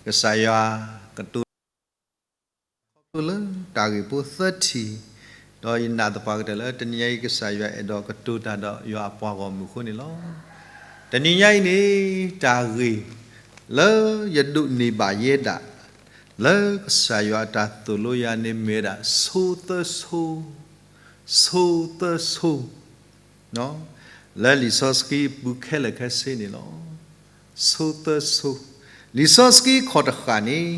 ကစၢ်ယွၤကတိၤ ခီဖျိလၢတၢ်ဂ့ၢ်ဖိသၢထံၣ်, ဒီးယနာ်သပှၢ်ကတၢၢ်လၢတနံၤညါအံၤ ကစၢ်ယွၤအဲၣ်ဒိးကတိၤတၢ်ဒီးယွၤအပှၤဂီၢ်မုၢ်အဃိန့ၣ်လီၤ. တနံၤညါအံၤန့ၣ် တၢ်ဂ့ၢ်လၢယဒိးန့ၢ်ဘၣ်ယဲဒၣ် လၢကစၢ်ယွၤအတၢ်သိၣ်လိယၤန့ၣ်မ့ၢ်ဝဲဒၣ် ဆိသၢဆိ, ဆိသၢဆိ လၢလံာ်စီဆှံအပူၤခဲလၢာ်ခဲဆ့န့ၣ်လီၤ. ဆိသၢဆိ, လံာ်စီဆှံခိၣ်တဃၣ်န့ၣ်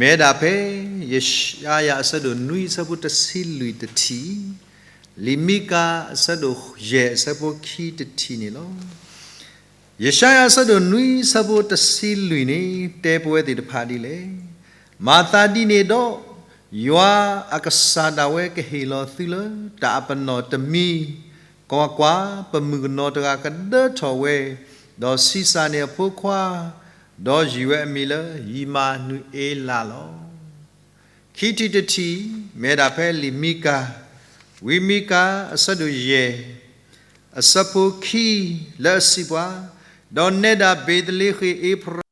မ့ၢ်ဝဲဒၣ်ဖဲ ယၡါယၤအဆၢဒိၣ်နွံအဆၢဖိတဆံလွံၢ်တထံၣ်, လံာ်မံကၤအဆၢဒိၣ်ယဲၢ်အဆၢဖိခံတထံၣ်န့ၣ်လီၤ. ယၡါယၤအဆၢဒိၣ်နွံအဆၢဖိတဆံလွံၢ်န့ၣ် တဲပဝဲသ့ၣ်တဖၣ်ဒ်လဲၣ်. မၤသးဒ်န့ၣ်ဒီး ယွၤအကစၢ်ဒၣ်ဝဲကဟ့ၣ်လီၤသုလၢတၢ်အပနီၣ်တမံၤ, ကွၢ်ကွၢ်, ပမုၣ်ကနီၤတဂၤကဒၢထီၣ်ဝဲ, ဒီးဆံးစၢ်န့ၢ်အဖိခွါ, ဒီးယံာ်ဝဲအမံၤလၢယံးမၤနူၤအ့လးလီၤ. ခံထံၣ်တထံၣ် မ့ၢ်ဝဲဒၣ်ဖဲလံာ်မံကၤ, ဝံမံကၤအဆၢဒိၣ်ယဲၢ် အဆၢဖိခံ လၢအစံးပှၤ, ဒီးနဲဒၣ်ဘ့းသလ့ဃ့ၣ်အ့ဖရၣ်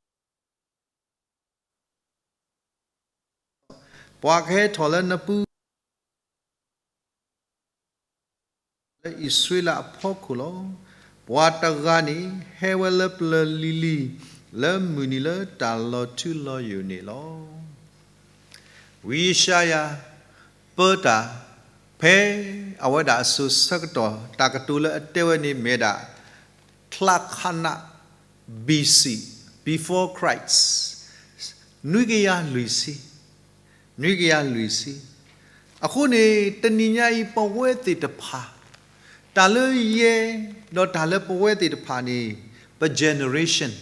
ပှၤကဟဲထီၣ်လၢနပူၤ လၢအံၣ်စရ့လးအဖီခိၣ်လီၤ. ပှၤတဂၤန့ၣ် ဟဲဝဲလၢပျၢၤလံၤလံၤ လၢမုၢ်နံၤလၢတၢ်လီၤထူလီၤယိာ်န့ၣ်လီၤ. ဝံယၡါယၤ ပၢတၢ် ဖဲအဝဲဒၣ်အစိၤဆၢကတီၢ် တၢ်ကတိၤလၢအတဲဝဲန့ၣ် မ့ၢ်ဝဲဒၣ် ချါခါနး B C, before Christ, နွံကယၤလွံၢ်ဆံ, နွံကယၤလွံၢ်ဆံ. အဃိန့ၣ် တနံၤညါအံၤ ပဝဲသ့ၣ်တဖၣ် တၢ်လၢယဲ ဒီးတၢ်လၢပဝဲသ့ၣ်တဖၣ်န့ၣ် ပ generation,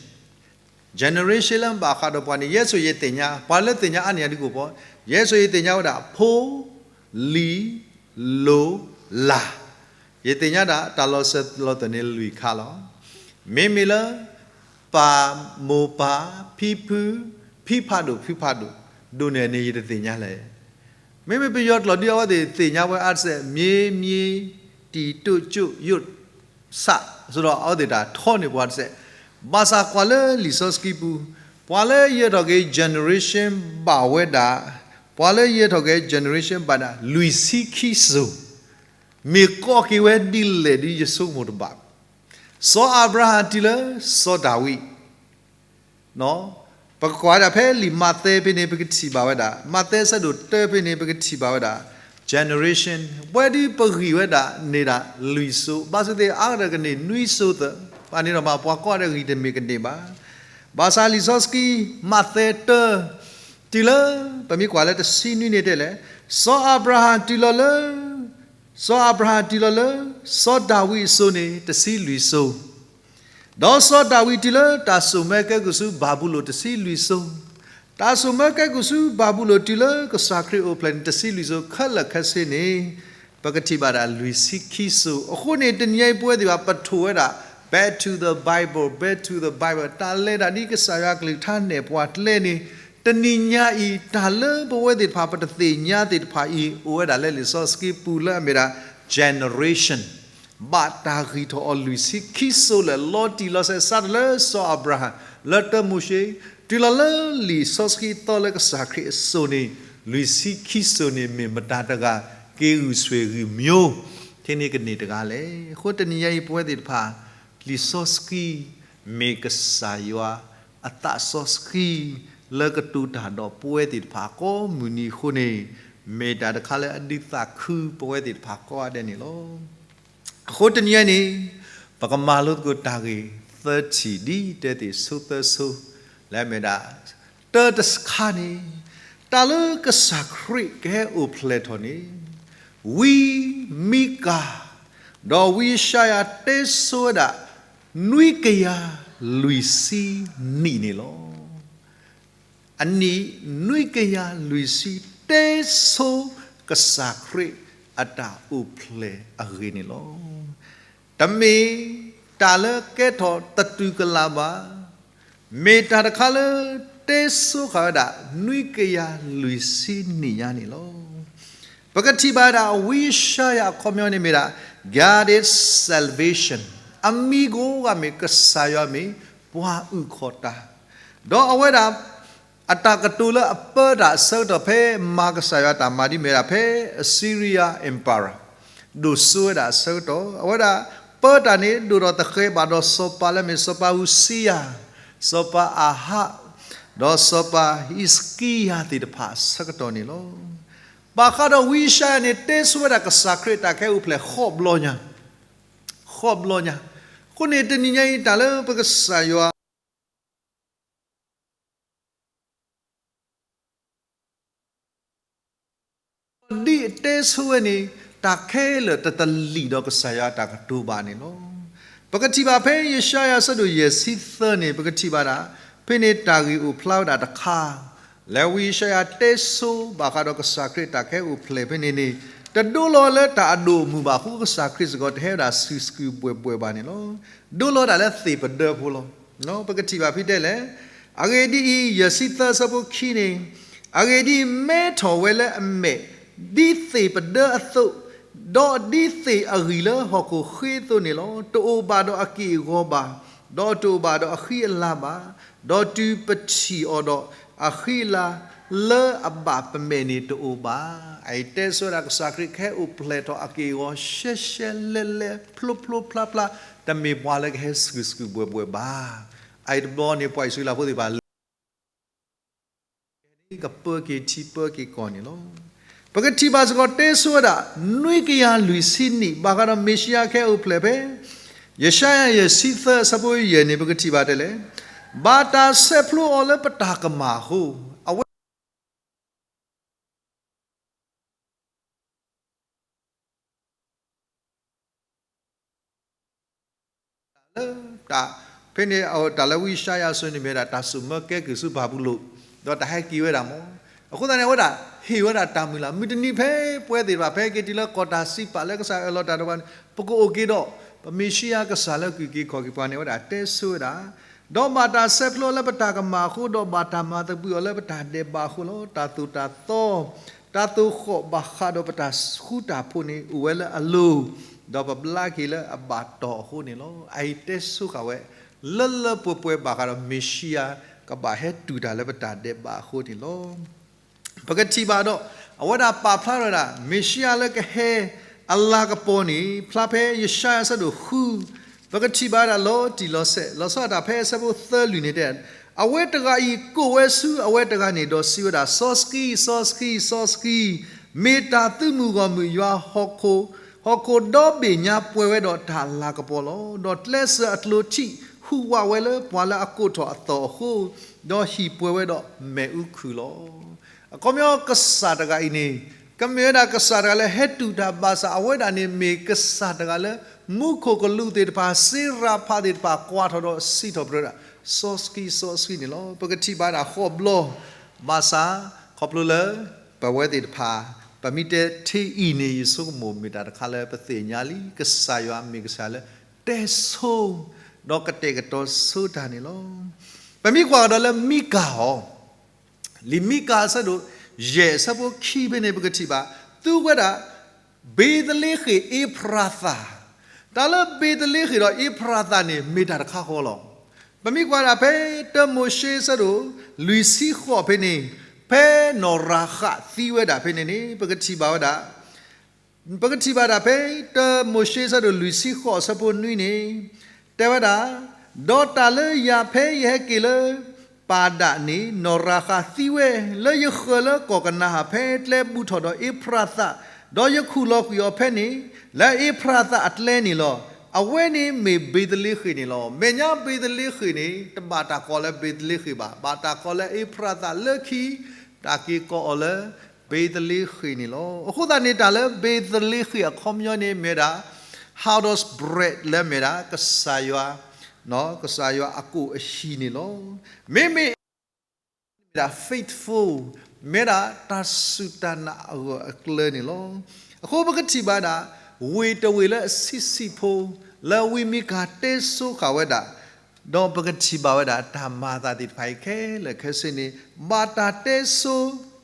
generation လၢဘၣ်ဃးဒီးပှၤန့ၣ် ယဲစိာ်ယသ့ၣ်ညါ, ပှၤလၢသ့ၣ်ညါအါန့ၢ်ယၤဒ်ကိၣ်ပီ, ယဲစိာ်ယသ့ၣ်ညါဝဲဒၣ် ဖိ, လံၤ, လိၤ, လၢ်, ယသ့ၣ်ညါဒၣ်တၢ်လီၤစၢၤလီၤသွဲၣ်န့ၣ်လွံၢ်ခါလီၤ. မ့မ့ၢ်လၢ ပၢ်, မိၢ်ပၢ်, ဖံဖု, ဖံဖးဒိၣ်, ဖုဖးဒိၣ်, ဒိၣ်န့ၢ်န့ၣ် ယတသ့ၣ်ညါလဲၣ်. မ့မ့ၢ်ပယီၤကျိာ်ဒုး အဝဲသ့ၣ်သ့ၣ်ညါဝဲအါတစဲး မြေးမြေး တီးတိကၠိယိး စး, ဆိုတော့ အဝဲသ့ၣ်တၢ်ထီန့ၢ်ပှၤတစဲး. ဘၣ်ဆၣ်ကွၢ်လၢလံာ်စီဆှံပူၤ, ပှၤလၢယဲထီၣ်က့ၤ generation ဘၣ်ဝဲဒၣ်, ပှၤလၢယဲထီၣ်က့ၤ generation ဘၣ်ဒၣ် လွံၢ်ဆံခံစိၤ, မ့ၢ်ကိးက့ၤဝဲဒ်လဲၣ်ဒ်ယဆိကမိၣ်တဘၣ်. စီၤအၤဘြၤဟၣ်တုၤလၢစီၤဒၤဝံး ပကကွၢ်ဝဲဒၣ်ဖဲလံာ်မးသဲဖဲန့ၣ် ပကထံၣ်ဘၣ်ဝဲဒၣ်, မးသဲဆၢဒိၣ်တၢဖဲန့ၣ် ပကထံၣ်ဘၣ်ဝဲဒၣ် generation, ပဝဲဒ်ပဂံၢ်ဝဲဒၣ်န့ၣ်ဒၣ်လွံၢ်စိၤ, ဘၣ်ဆၣ်သ့ၣ်အါကတၢၢ်ကန့ၢ်နွံစိၤသၢ, ဘၣ်န့ၣ်ဒီးမး ပှၤကိးဂၤဒဲးဂံၢ်တမ့ၢ်ကန့ၢ်ဘၣ်. ဘၣ်ဆၣ်လံာ်စီဆှံ မးသဲတၢ တုၤလၢ ပမ့ၢ်ကွၢ်လၢတဆံနွံန့ၣ်တဲလဲၣ်, စီၤအၤဘြၤဟၣ်တုၤလီၤလၢ စီၤအၤဘြၤဟၣ်တုၤလီၤလၢ စီၤဒၤဝံးအစိၤန့ၣ် တဆံလွံၢ်စိၤ, ဒီးစီၤဒၤဝံးတုၤလၢတၢ်စိာ်မၢကဲကုၢ်ဆူဘၤဘူလိၣ်တဆံလွံၢ်စိၤ, တၢ်စိာ်မၢကဲကုၢ်ဆူဘၤဘူလိၣ်တုၤလၢကစၢ်ခရံာ်အိၣ်ဖျဲၣ်န့ၣ် တဆံလွံၢ်စိၤ ခဲလၢာ်ခဲဆ့န့ၣ် ပကထံၣ်ဘၣ်ဒၣ်လွံၢ်ဆံခံစိၤ. အဃိန့ၣ် တနံၤညါအံၤပဝဲသ့ၣ်တဖၣ် ပထိၣ်ဝဲဒၣ် back to the Bible, back to the Bible, တၢ်လဲၤတၢ်ဒ်ကစၢ်ယွၤအကလုၢ်ကထါနဲၣ်ပှၤကျဲန့ၣ်, တနံၤညါအံၤ တၢ်လၢပဝဲသ့ၣ်တဖၣ် ပတသ့ၣ်ညါသ့ၣ်တဖၣ်အံၤ အိၣ်ဝဲဒၣ်လၢလံာ်စီဆှံပူၤလၢအမ့ၢ်ဒၣ် generation ဘၣ်တၢ်ဂံၢ်ထီၣ်အီၤလွံၢ်ဆံခံစိၤလၢာ် လီၤတံၢ်လီၤဆဲး စးထီၣ်လၢစီၤအၤဘြၤဟၣ် လၢတၢမိၤၡ့ တုၤလီၤလၢလံာ်စီဆှံအသီလၢကစၢ်ခရံာ်အစိၤန့ၣ်, လွံၢ်ဆံခံစိၤန့ၣ် မ့ၢ်မတၤတဂၤ က့ၤဂုာ်ဆွေဂုာ်မျိုး ထဲန့ၣ်ကန့ၢ်တဂၤလဲၣ်. အဃိတနံၤညါအံၤ ပဝဲသ့ၣ်တဖၣ် လံာ်စီဆှံ မ့ၢ်ကစၢ်ယွၤအသးစီဆှံ လၢကတိၤတၢ်ဒီးပဝဲသ့ၣ်တဖၣ်ကိးမုၢ်နံၤအဃိန့ၣ်, မ့ၢ်တၢ်တခါလၢအဒုးသးခုပဝဲသ့ၣ်တဖၣ်ကိးဂၤဒဲးန့ၣ်လီၤ. အဃိတနံၤအံၤန့ၣ် ပကမၤလိသကိးတၢ်ဂ့ၢ်သၢထံၣ် ဒ်တဲသ့ၣ်ဆိသၢဆိ လၢအမ့ၢ်ဒၣ် တၢတခါန့ၣ် တၢ်လၢကစၢ်ခရံာ်ကဟဲအိၣ်ဖျဲၣ်ထီၣ်န့ၣ် ဝံမံကၤ ဒီးဝံယၡါယၤတဲဆိဝဲဒၣ် နွံကယၤလွံၢ်ဆံနံၣ်န့ၣ်လီၤ. အနံၣ်နွံကယၤလွံၢ်ဆံ တဲဆိကစၢ်ခရံာ်အတၢ်အိၣ်ဖျဲၣ်အဂ့ၢ်န့ၣ်လီၤ. တမ့ၢ်တၢ်လၢကဲထီၣ်သတူၢ်ကလာ်ဘၣ်, မ့ၢ်တၢ်တခါလၢတဲဆိဃာ်ဝဲဒၣ် နွံကယၤလွံၢ်ဆံနံၣ်ညါန့ၣ်လီၤ. ပကထံၣ်ဘၣ်ဝဲဒၣ် ဝံယၡါယၤအခီပညီန့ၣ်မ့ၢ်ဒၣ် God is salvation, အမံၤကိးဂၤမ့ၢ်ကစၢ်ယွၤမ့ၢ်ပှၤအုၣ်ခီၣ်တၢ်, ဒီးအဝဲဒၣ် အတၢ်ကတိၤလၢအပၢတၢ်အဆၢကတီၢ်ဖဲမၤကစၢ်ယွၤတၢ်မၤဒ်မ့ၢ်ဒၣ်ဖဲ Assyria Empire ဒိၣ်စိဝဲဒၣ်အဆၢကတီၢ် အဝဲဒၣ်ပၢတၢ်န့ၣ် ဒိၣ်ထီၣ်သဃဲၤဘၣ်ဒီးစီၤပၤလၢအမ့ၢ်စီၤပၤအူစံယၤ, စီၤပၤအၤဟး, ဒီးစီၤပၤဟံးစကံယၤသ့ၣ်တဖၣ်အဆၢကတီၢ်န့ၣ်လီၤ. ဘၣ်ဃးဒီးဝံယၡါယၤန့ၣ် တဲဆိဝဲဒၣ်ကစၢ်ခရံာ်အတၢ်ကဟဲအိၣ်ဖျဲၣ်ဃိးဘျီညါ, ဃိးဘျီညါ. အဃိန့ၣ်တနံၤညါအံၤတၢ်လၢပကစၢ်ယွၤ ဒ်အတဲဆိဝဲန့ၣ် တၢ်ခဲလၢာ်တတလံာ်ဒီးကစၢ်ယွၤအတၢ်ကတိၤဘၣ်န့ၣ်လီၤ. ပကထံၣ်ဘၣ်ဖဲယၡါယၤအဆၢဒိၣ်ယဲၢ်ဆံသၢန့ၣ် ပကထံၣ်ဘၣ်ဒၣ် ဖဲန့ၣ်တၢ်ဂ့ၢ်အိၣ်ဖျါဝဲဒၣ်တခါ လၢဝံယၡါယၤတဲဆိဘၣ်ဃးဒီးကစၢ်ခရံာ်အတၢ်ကဟဲအိၣ်ဖျဲၣ်ဖဲန့ၣ်န့ၣ် တဒိလီၤလၢတၢ်အဒိၣ်အမုၢ်ဘၣ်အဃိ ကစၢ်ခရံာ်စ့ၢ်ကီးတဟဲဝဲဒၣ်စူၢ်စူၢ်ဘှဲၣ်ဘှဲၣ်ဘၣ်န့ၣ်လီၤ. ဒိလီၤဝဲဒၣ်လၢသ့ၣ်ပဒၢဖိလီၤ. ပကထံၣ်ဘၣ်ဖဲတဲလဲၣ် အဂ့ၢ်ဒ်အံၤ, ယဲၢ်ဆံသၢအဆၢဖိခံန့ၣ်, အဂ့ၢ်ဒ်အံၤ, မဲထီၣ်ဝဲလၢအမဲာ်, ဒ်သ့ၣ်ပဒၢအသိး, ဒီးဒ်သ့ၣ်အဂံၢ်လၢဟီၣ်ခိၣ်ဃ့အသိးန့ၣ်လီၤ. တအိၣ်ဘၣ်ဒီးအက့ၢ်အဂီၤဘၣ်, ဒီးတအိၣ်ဘၣ်ဒီးအဃံအလၤဘၣ်, ဒီးတုၤပထံၣ်အီၤဒီးအဃံအလၤလၢအဘၣ်ပမဲာ်န့ၣ်တအိၣ်ဘၣ်. အအံၤတဲဆိဝဲဒၣ်ကစၢ်ခရံာ်ကဟဲအိၣ်ဖျဲၣ်ထီၣ်အက့ၢ်အဂီၤရှဲရှဲလဲလဲ ဖျိဖျိဖျါဖျါ, တမ့ၢ်ပှၤလၢကဟဲစူၢ်စူၢ်ဘှဲၣ်ဘှဲၣ်ဘၣ်. အအံၤတဘျီန့ၣ် ပှၤအံၣ်စရ့လးဖိသ့ၣ်တဖၣ်လၢ ကပၢက့ၤထံပၢက့ၤကီၢ်န့ၣ်လီၤ. ပကထံၣ်ဘၣ်စ့ၢ်ကီးတဲဆိဝဲဒၣ် နွံကယၤလွံၢ်ဆံနံၣ် ဘၣ်ဃးဒီးမ့ၤၡံအၤကဟဲအိၣ်ဖျဲၣ်ဖဲ ယၡါယၤယဲၢ်ဆံသၢအဆၢဖိယဲၢ်န့ၣ် ပကထံၣ်ဘၣ်တဲလဲၣ်, ဘၣ်တၢ်ဆဲးဖျိအီၤလၢပတၢ်ကမၣ်အဃိ, အဝဲ လၢတၢ် ဖဲန့ၣ် တၢ်လၢဝံယၡါယၤအဆၢန့ၣ်မ့ၢ်ဝဲဒၣ် တၢ်စိာ်မၢကဲကုၢ်ဆူပၢ်ပူၤလိာ်, ဒီးတၢ်ဟဲက့ၤဝဲဒၣ်မး. အဃိသတးန့ၣ် အဝဲဒၣ်ဟ့ၣ်ဝဲဒၣ်တၢ်မုၢ်လၢ် မုၢ်တနံၤဖဲပဝဲသ့ၣ်တဖၣ် ဖဲက့ၤတုၤလၢကီၢ်တၢ်စံးပာ်လၢကစၢ်အၢၣ်လီၤတၢ်ဒီးပှၤန့ၣ် ပကအိၣ်က့ၤဒီး ပမ့ၤၡံအၤကစၢ်လၢအက့ၤက့ၤခီၣ်က့ၤပှၤန့ၣ် အဝဲဒၣ်တဲဆိဝဲဒၣ် ဒီးဘၣ်တၢ်ဆဲးဖျိလၢပတၢ်ကမၣ်အဃိ, ဒီးဘၣ်တၢ်မၤသဘှံးအီၤလၢပတၢ်ဒဲးဘးအဃိလီၤ. တၢ်သိၣ်တၢ်သီ, တၢ်သိၣ်ဃီၣ်ဘၣ်ဃးဒီးပတၢ်ဃူတၢ်ဖိးန့ၣ် အိၣ်ဝဲလၢအလိၤ, ဒီးပဘျါက့ၤလၢအဘၣ်တီၢ်အဃိန့ၣ်လီၤ. အအံၤတဲဆိဃာ်ဝဲ လၢလၢပှဲၤပှဲၤဘၣ်ဃးဒီးမ့ၤၡံအၤ ကဘၣ်ဟဲတူၢ်တၢ်လၢပတၢ်ဒဲးဘးအဃိန့ၣ်လီၤ. ပကထံၣ်ဘၣ်ဒီး အဝဲဒၣ်ပာ်ဖျါထီၣ်ဝဲဒၣ် မ့ၤၡံအၤလၢကဟဲအလၤကပီၤန့ၣ် ဖျါဖဲယၡါယၤအဆၢဒိၣ်ဃု, ပကထံၣ်ဘၣ်ဝဲဒၣ်လီၤတံၢ်လီၤဆဲး, လီၤဆီဒၣ်တၢ်ဖဲအဆၢဖိသၢလွံၢ်န့ၣ်တဲ, အဝဲတဂၤအံၤကိးဝဲဆူအဝဲတဂၤန့ၣ် ဒီးစံးဝဲဒၣ်, စီဆှံ, စီဆှံ, စီဆှံ, မ့ၢ်တၢ်သုးမုၢ်ဂီၢ်မုၢ်ယွၤဟီၣ်ခိၣ်, ဟီၣ်ခိၣ်ဒီဘ့ၣ်ညါပှဲၤဝဲဒီးတၢ်လၤကပီၤလီၤ. ဒီးကျဲစၢၤအကျိၤထံးဟူးဝးဝဲလၢပှၤလၢအကိးထီၣ်အသီၣ်အဃိ, ဒီးဟံၣ်ပှဲၤဝဲဒီးမ့ၣ်အူခုၣ်လီၤ. အခီပညီကစၢ်တဂၤအံၤန့ၣ် ကမ့ၢ်ဝဲဒၣ်ကစၢ်တဂၤလၢဟဲတူၢ်တၢ်ဘၣ်ဆၣ် အဝဲဒၣ်န့ၣ်မ့ၢ်ကစၢ်တဂၤလၢ မူခိၣ်ကလူးသ့ၣ်တဖၣ် စ့ရၤဖးသ့ၣ်တဖၣ် ကွၢ်ထီၣ်ဒီးစံးထီၣ်ပတြၢၤဒၣ် စီဆှံ စီဆှံန့ၣ်လီၤ. ပကထံၣ်ဘၣ်ဒၣ်ဃိးဘျီ, ဘၣ်ဆၣ် ခီဖျိလၢ ပဝဲသ့ၣ်တဖၣ် ပမ့ၢ်တဲထဲအံၤန့ၣ် ယဆိကမိၣ်မ့ၢ်တၢ်တခါလၢပသ့ၣ်ညါလံ ကစၢ်ယွၤမ့ၢ်ကစၢ်လၢ တဲဆိ ဒီးကတဲာ်ကတီၤဆိတၢ်န့ၣ်လီၤ. ပမ့ၢ်ကွၢ်ကဒီးလၢမံကၤအီၤ လံာ်မံကၤအဆၢဒိၣ်ယဲၢ်အဆၢဖိခံဖဲန့ၣ် ပကထံၣ်ဘၣ် သူဝဲဒၣ် ဘ့းသလ့ဃ့ၣ်အ့ဖရးသး, တၢ်လၢဘ့းသလ့ဃ့ၣ်ဒီးအ့ဖရးသးန့ၣ် မ့ၢ်တၢ်တခါဃီလီၤ. ပမ့ၢ်ကွၢ်ဒၣ်ဖဲ တၢမိၤၡ့အဆၢဒိၣ် လွံၢ်ဆံဃိးဖဲန့ၣ် ဖဲနီၢ်ရၤဃးသံဝဲဒၣ်ဖဲန့ၣ်န့ၣ် ပကထံၣ်ဘၣ်ဝဲဒၣ် ပကထံၣ်ဘၣ်ဒၣ်ဖဲ တၢမိၤၡ့အဆၢဒိၣ်လွံၢ်ဆံဃိးအဆၢဖိနွံန့ၣ် တဲဝဲဒၣ်, ဒီးတၢ်လၢယၤဖဲယဟဲက့ၤလၢ ပၢ်ဒၣ်န့ၣ် နီၢ်ရၤဃးသံဝဲ လၢယဃၢၤလၢကီၢ်ကနၤဧၣ်ဖဲကျဲဘူးထီၣ်ဒီးအ့ဖရးသး, ဒီးယခူၣ်လီၤကွံာ်အီၤဖဲန့ၣ် လၢအ့ဖရးသးအကျဲန့ၣ်လီၤ. အဝဲန့ၣ်မ့ၢ်ဘ့းသလ့ဃ့ၣ်န့ၣ်လီၤ. မဲာ်ညါဘ့းသလ့ဃ့ၣ်န့ၣ် တဘၣ်တၢ်ကိးလၢဘ့းသလ့ဃ့ၣ်ဘၣ်, ဘၣ်တၢ်ကိးလၢအ့ဖရးသးလၢခံ တၢ်က့ၤကိးအီၤလၢ ဘ့းသလ့ဃ့ၣ်န့ၣ်လီၤ. အဃိသတးန့ၣ် တၢ်လၢဘ့းသလ့ဃ့ၣ်အခီပညီန့ၣ် မ့ၢ်ဝဲဒၣ် house bread လၢမ့ၢ်ဝဲဒၣ် ကစၢ်ယွၤ ကစၢ်ယွၤအကိၣ်အဟံၣ်န့ၣ်လီၤ. မ့မ့ၢ် မ့ၢ်ဒၣ် faithful မ့ၢ်ဒၣ်တၢ်စူၢ်တၢ်နာ်အဂၢၢ်အကျၢၤန့ၣ်လီၤ. အဃိပကထံၣ်ဘၣ်ဒၣ် ဝ့ၢ်တဝ့ၢ်လၢအဆံးဆံးဖိ လၢဝံမံကၤတဲဆိဃာ်ဝဲဒၣ် ဒီးပကထံၣ်ဘၣ်ဝဲဒၣ်တၢ်မၤအသးသ့ၣ်တဖၣ်အံၤခဲလၢာ်ခဲဆ့န့ၣ် ဘၣ်တၢ်တဲဆိ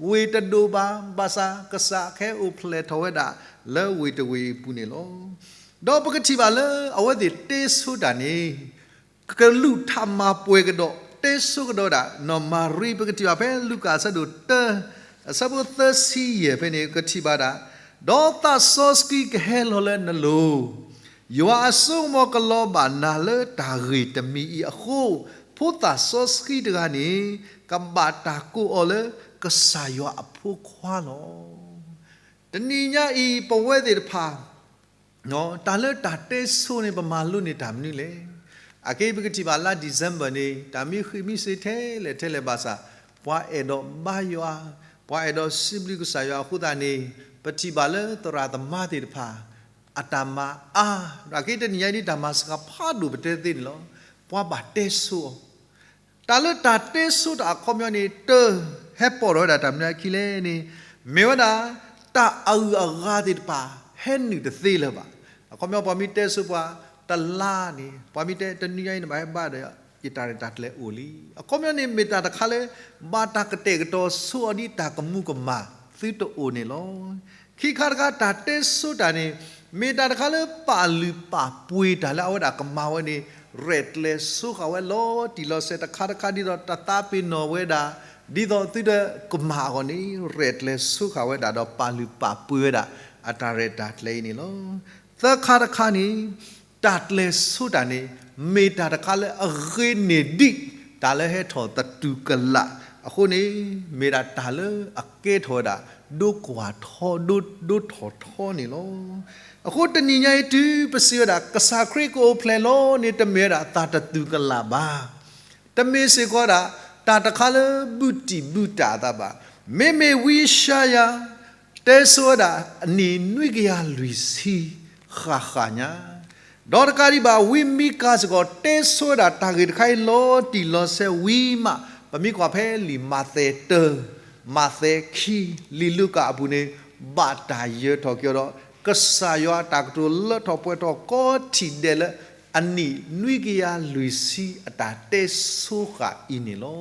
ဝ့ၢ်တဒိၣ်ဘၣ် ဘၣ်ဆၣ် ကစၢ်ကဟဲအိၣ်ဖျဲၣ်ထီၣ်ဝဲဒၣ် လၢဝ့ၢ်တဝ့ၢ်အံၤအပူၤန့ၣ်လီၤ. ဒီးပကထံၣ်ဘၣ်လၢအဝဲသ့ၣ်တဲဆိတၢ်န့ၣ် ကလူးထးမၤပှဲၤကဒီး တဲဆိကဒီးဒၣ် နီၢ်မၤရံ ပကထံၣ်ဘၣ်ဖဲလူၤကၣ်အဆၢဒိၣ်တၢ အဆၢဖိသၢဆံယဲၢ်ဖဲန့ၣ် ကထံၣ်ဘၣ်ဒၣ်, ဒီးသးစီဆှံကဟဲလီၤလၢနလိၤ, ယွၤအစိကမီၤကလီၤဘၣ်နၤလၢတၢ်ဂ့ၢ်တမံၤအံၤအဃိ, ဖိသၣ်စီဆှံတဂၤန့ၣ် ကဘၣ်တၢ်ကိးအီၤလၢကစၢ်ယွၤအဖိခွါလီၤ. တနံၤညါအံၤ ပဝဲသ့ၣ်တဖၣ် တၢ်လၢတၢ်တဲဆိန့ၣ် ပမၤလိန့ၢ်တၢ်မနုၤလဲၣ်. အက့ ပကထံၣ်ဘၣ်လါ December န့ၣ် တၢ်မံဃံးမံစ့ထဲလဲၣ်ထဲလဲၣ်ဘၣ်ဆၣ်, ပှၤအဲၣ်ဒိးဘါယွၤ, ပှၤအဲၣ်ဒိးစံးဘျုးကစၢ်ယွၤအဃိသတးန့ၣ်, ပထံၣ်ဘၣ်လၢသရၣ်သမါသ့ၣ်တဖၣ် အတၢ်မၤအါ, အက့ တနံၤညါအံၤဒ်တၢ်မၤစှၤဖးဒိၣ်ပတဲသ့န့ၣ်လီၤ. ပှၤဘၣ်တဲဆိအီၤ တၢ်လၢတၢ်တဲဆိတၢ်အခီပညီန့ၣ် တၢ်ဟဲပိာ်ထီၣ်ဝဲဒၣ်တၢ်မနုၤအခံလဲၣ်န့ၣ်, မ့ၢ်ဝဲဒၣ် တၢ်အဂုၤအဂၤသ့ၣ်တဖၣ် ဟဲနုာ်တသ့လၢၤဘၣ်. အခီပညီ ပှၤမ့ၢ်တဲဆိပှၤတလါန့ၣ်, ပှၤမ့ၢ်တဲတနံၤညါအံၤန့ၣ် ဘၣ်ဟဲဘါဒီး ယတၢ်ရဲၣ်တၢ်ကျဲၤအိၣ်လံ. အခီပညီန့ၣ် မ့ၢ်တၢ်တခါလၢ ဘၣ်တၢ်ကတဲာ်ကတီၤဆိအီၤဒ်တၢ်ကမူၤကမၣ်သုတအိၣ်န့ၣ်လီၤ. ခံခါတခါ တၢ်တဲဆိတၢ်န့ၣ် မ့ၢ်တၢ်တခါလၢပာ်လုၢ်ပာ်ပှ့ၤတၢ်လၢအဝဲဒၣ်ကမၤဝဲန့ၣ် ရဲၣ်ကျဲၤဆိဃာ်ဝဲလီၤတံၢ်လီၤဆဲး တခါတခါဒ်သိးတသးပ့ၤနီၣ်ဝဲဒၣ်, ဒ်သိးသုတကမၣ်အဂီၢ်န့ၣ် ရဲၣ်ကျဲၤဆိဃာ်ဝဲဒၣ်ဒီးပာ်လုၢ်ပာ်ပှ့ၤဝဲဒၣ် အတၢ်ရဲၣ်တၢ်ကျဲၤအံၤန့ၣ်လီၤ. သၢခါတခါန့ၣ် တၢ်ကျဲၤဆိတၢ်န့ၣ် မ့ၢ်တၢ်တခါလၢအဂ့ၤန့ၢ်ဒံး တၢ်လၢဟဲထီၣ်သတူၢ်ကလာ်အဃိန့ၣ်, မ့ၢ်ဒၣ်တၢ်လၢအကဲထီၣ်ဝဲဒၣ် ဒိကွၢ်ထီ ဒိ ဒိထီၣ်ထီန့ၣ်လီၤ. အဃိတနံၤညါအံၤ တုၤပစံးဝဲဒၣ် ကစၢ်ခရံာ်ကအိၣ်ဖျဲၣ်လီၤန့ၣ် တမ့ၢ်ဝဲဒၣ်သးတတူၢ်ကလာ်ဘၣ်. တမ့ၢ်စ့ၢ်ကီးဒၣ် တၢ်တခါလၢဘုတံၢ်ဘုတၢ်အသးဘၣ်. မ့မ့ၢ်ဝံယၡါယၤ တဲဆိဝဲဒၣ်အနံၣ်နွံကယၤလွံၢ်ဆံ ဃၣ်ဃၣ်ညါ, ဒီးတကးဒံးဘၣ် ဝံမံကၤစ့ၢ်ကီး တဲဆိဝဲဒၣ်တၢ်ဂ့ၢ်တခါအံၤလီၤတံၢ်လီၤဆဲးဝံၤမး, ပမ့ၢ်ကွၢ်ဖဲလံာ်မးသဲတၢ, မးသဲခံ, လံာ်လူၤကၣ်အပူၤန့ၣ် ဘၣ်တၢ်ယၢၤထီၣ်က့ၤအီၤဒီး ကစၢ်ယွၤအတၢ်ကတိၤလၢထီၣ်ပှဲၤထီၣ်ကီထံၣ်ဒဲးလၢ အနံၣ်နွံကယၤလွံၢ်ဆံအတၢ်တဲဆိဃာ်အံၤန့ၣ်လီၤ.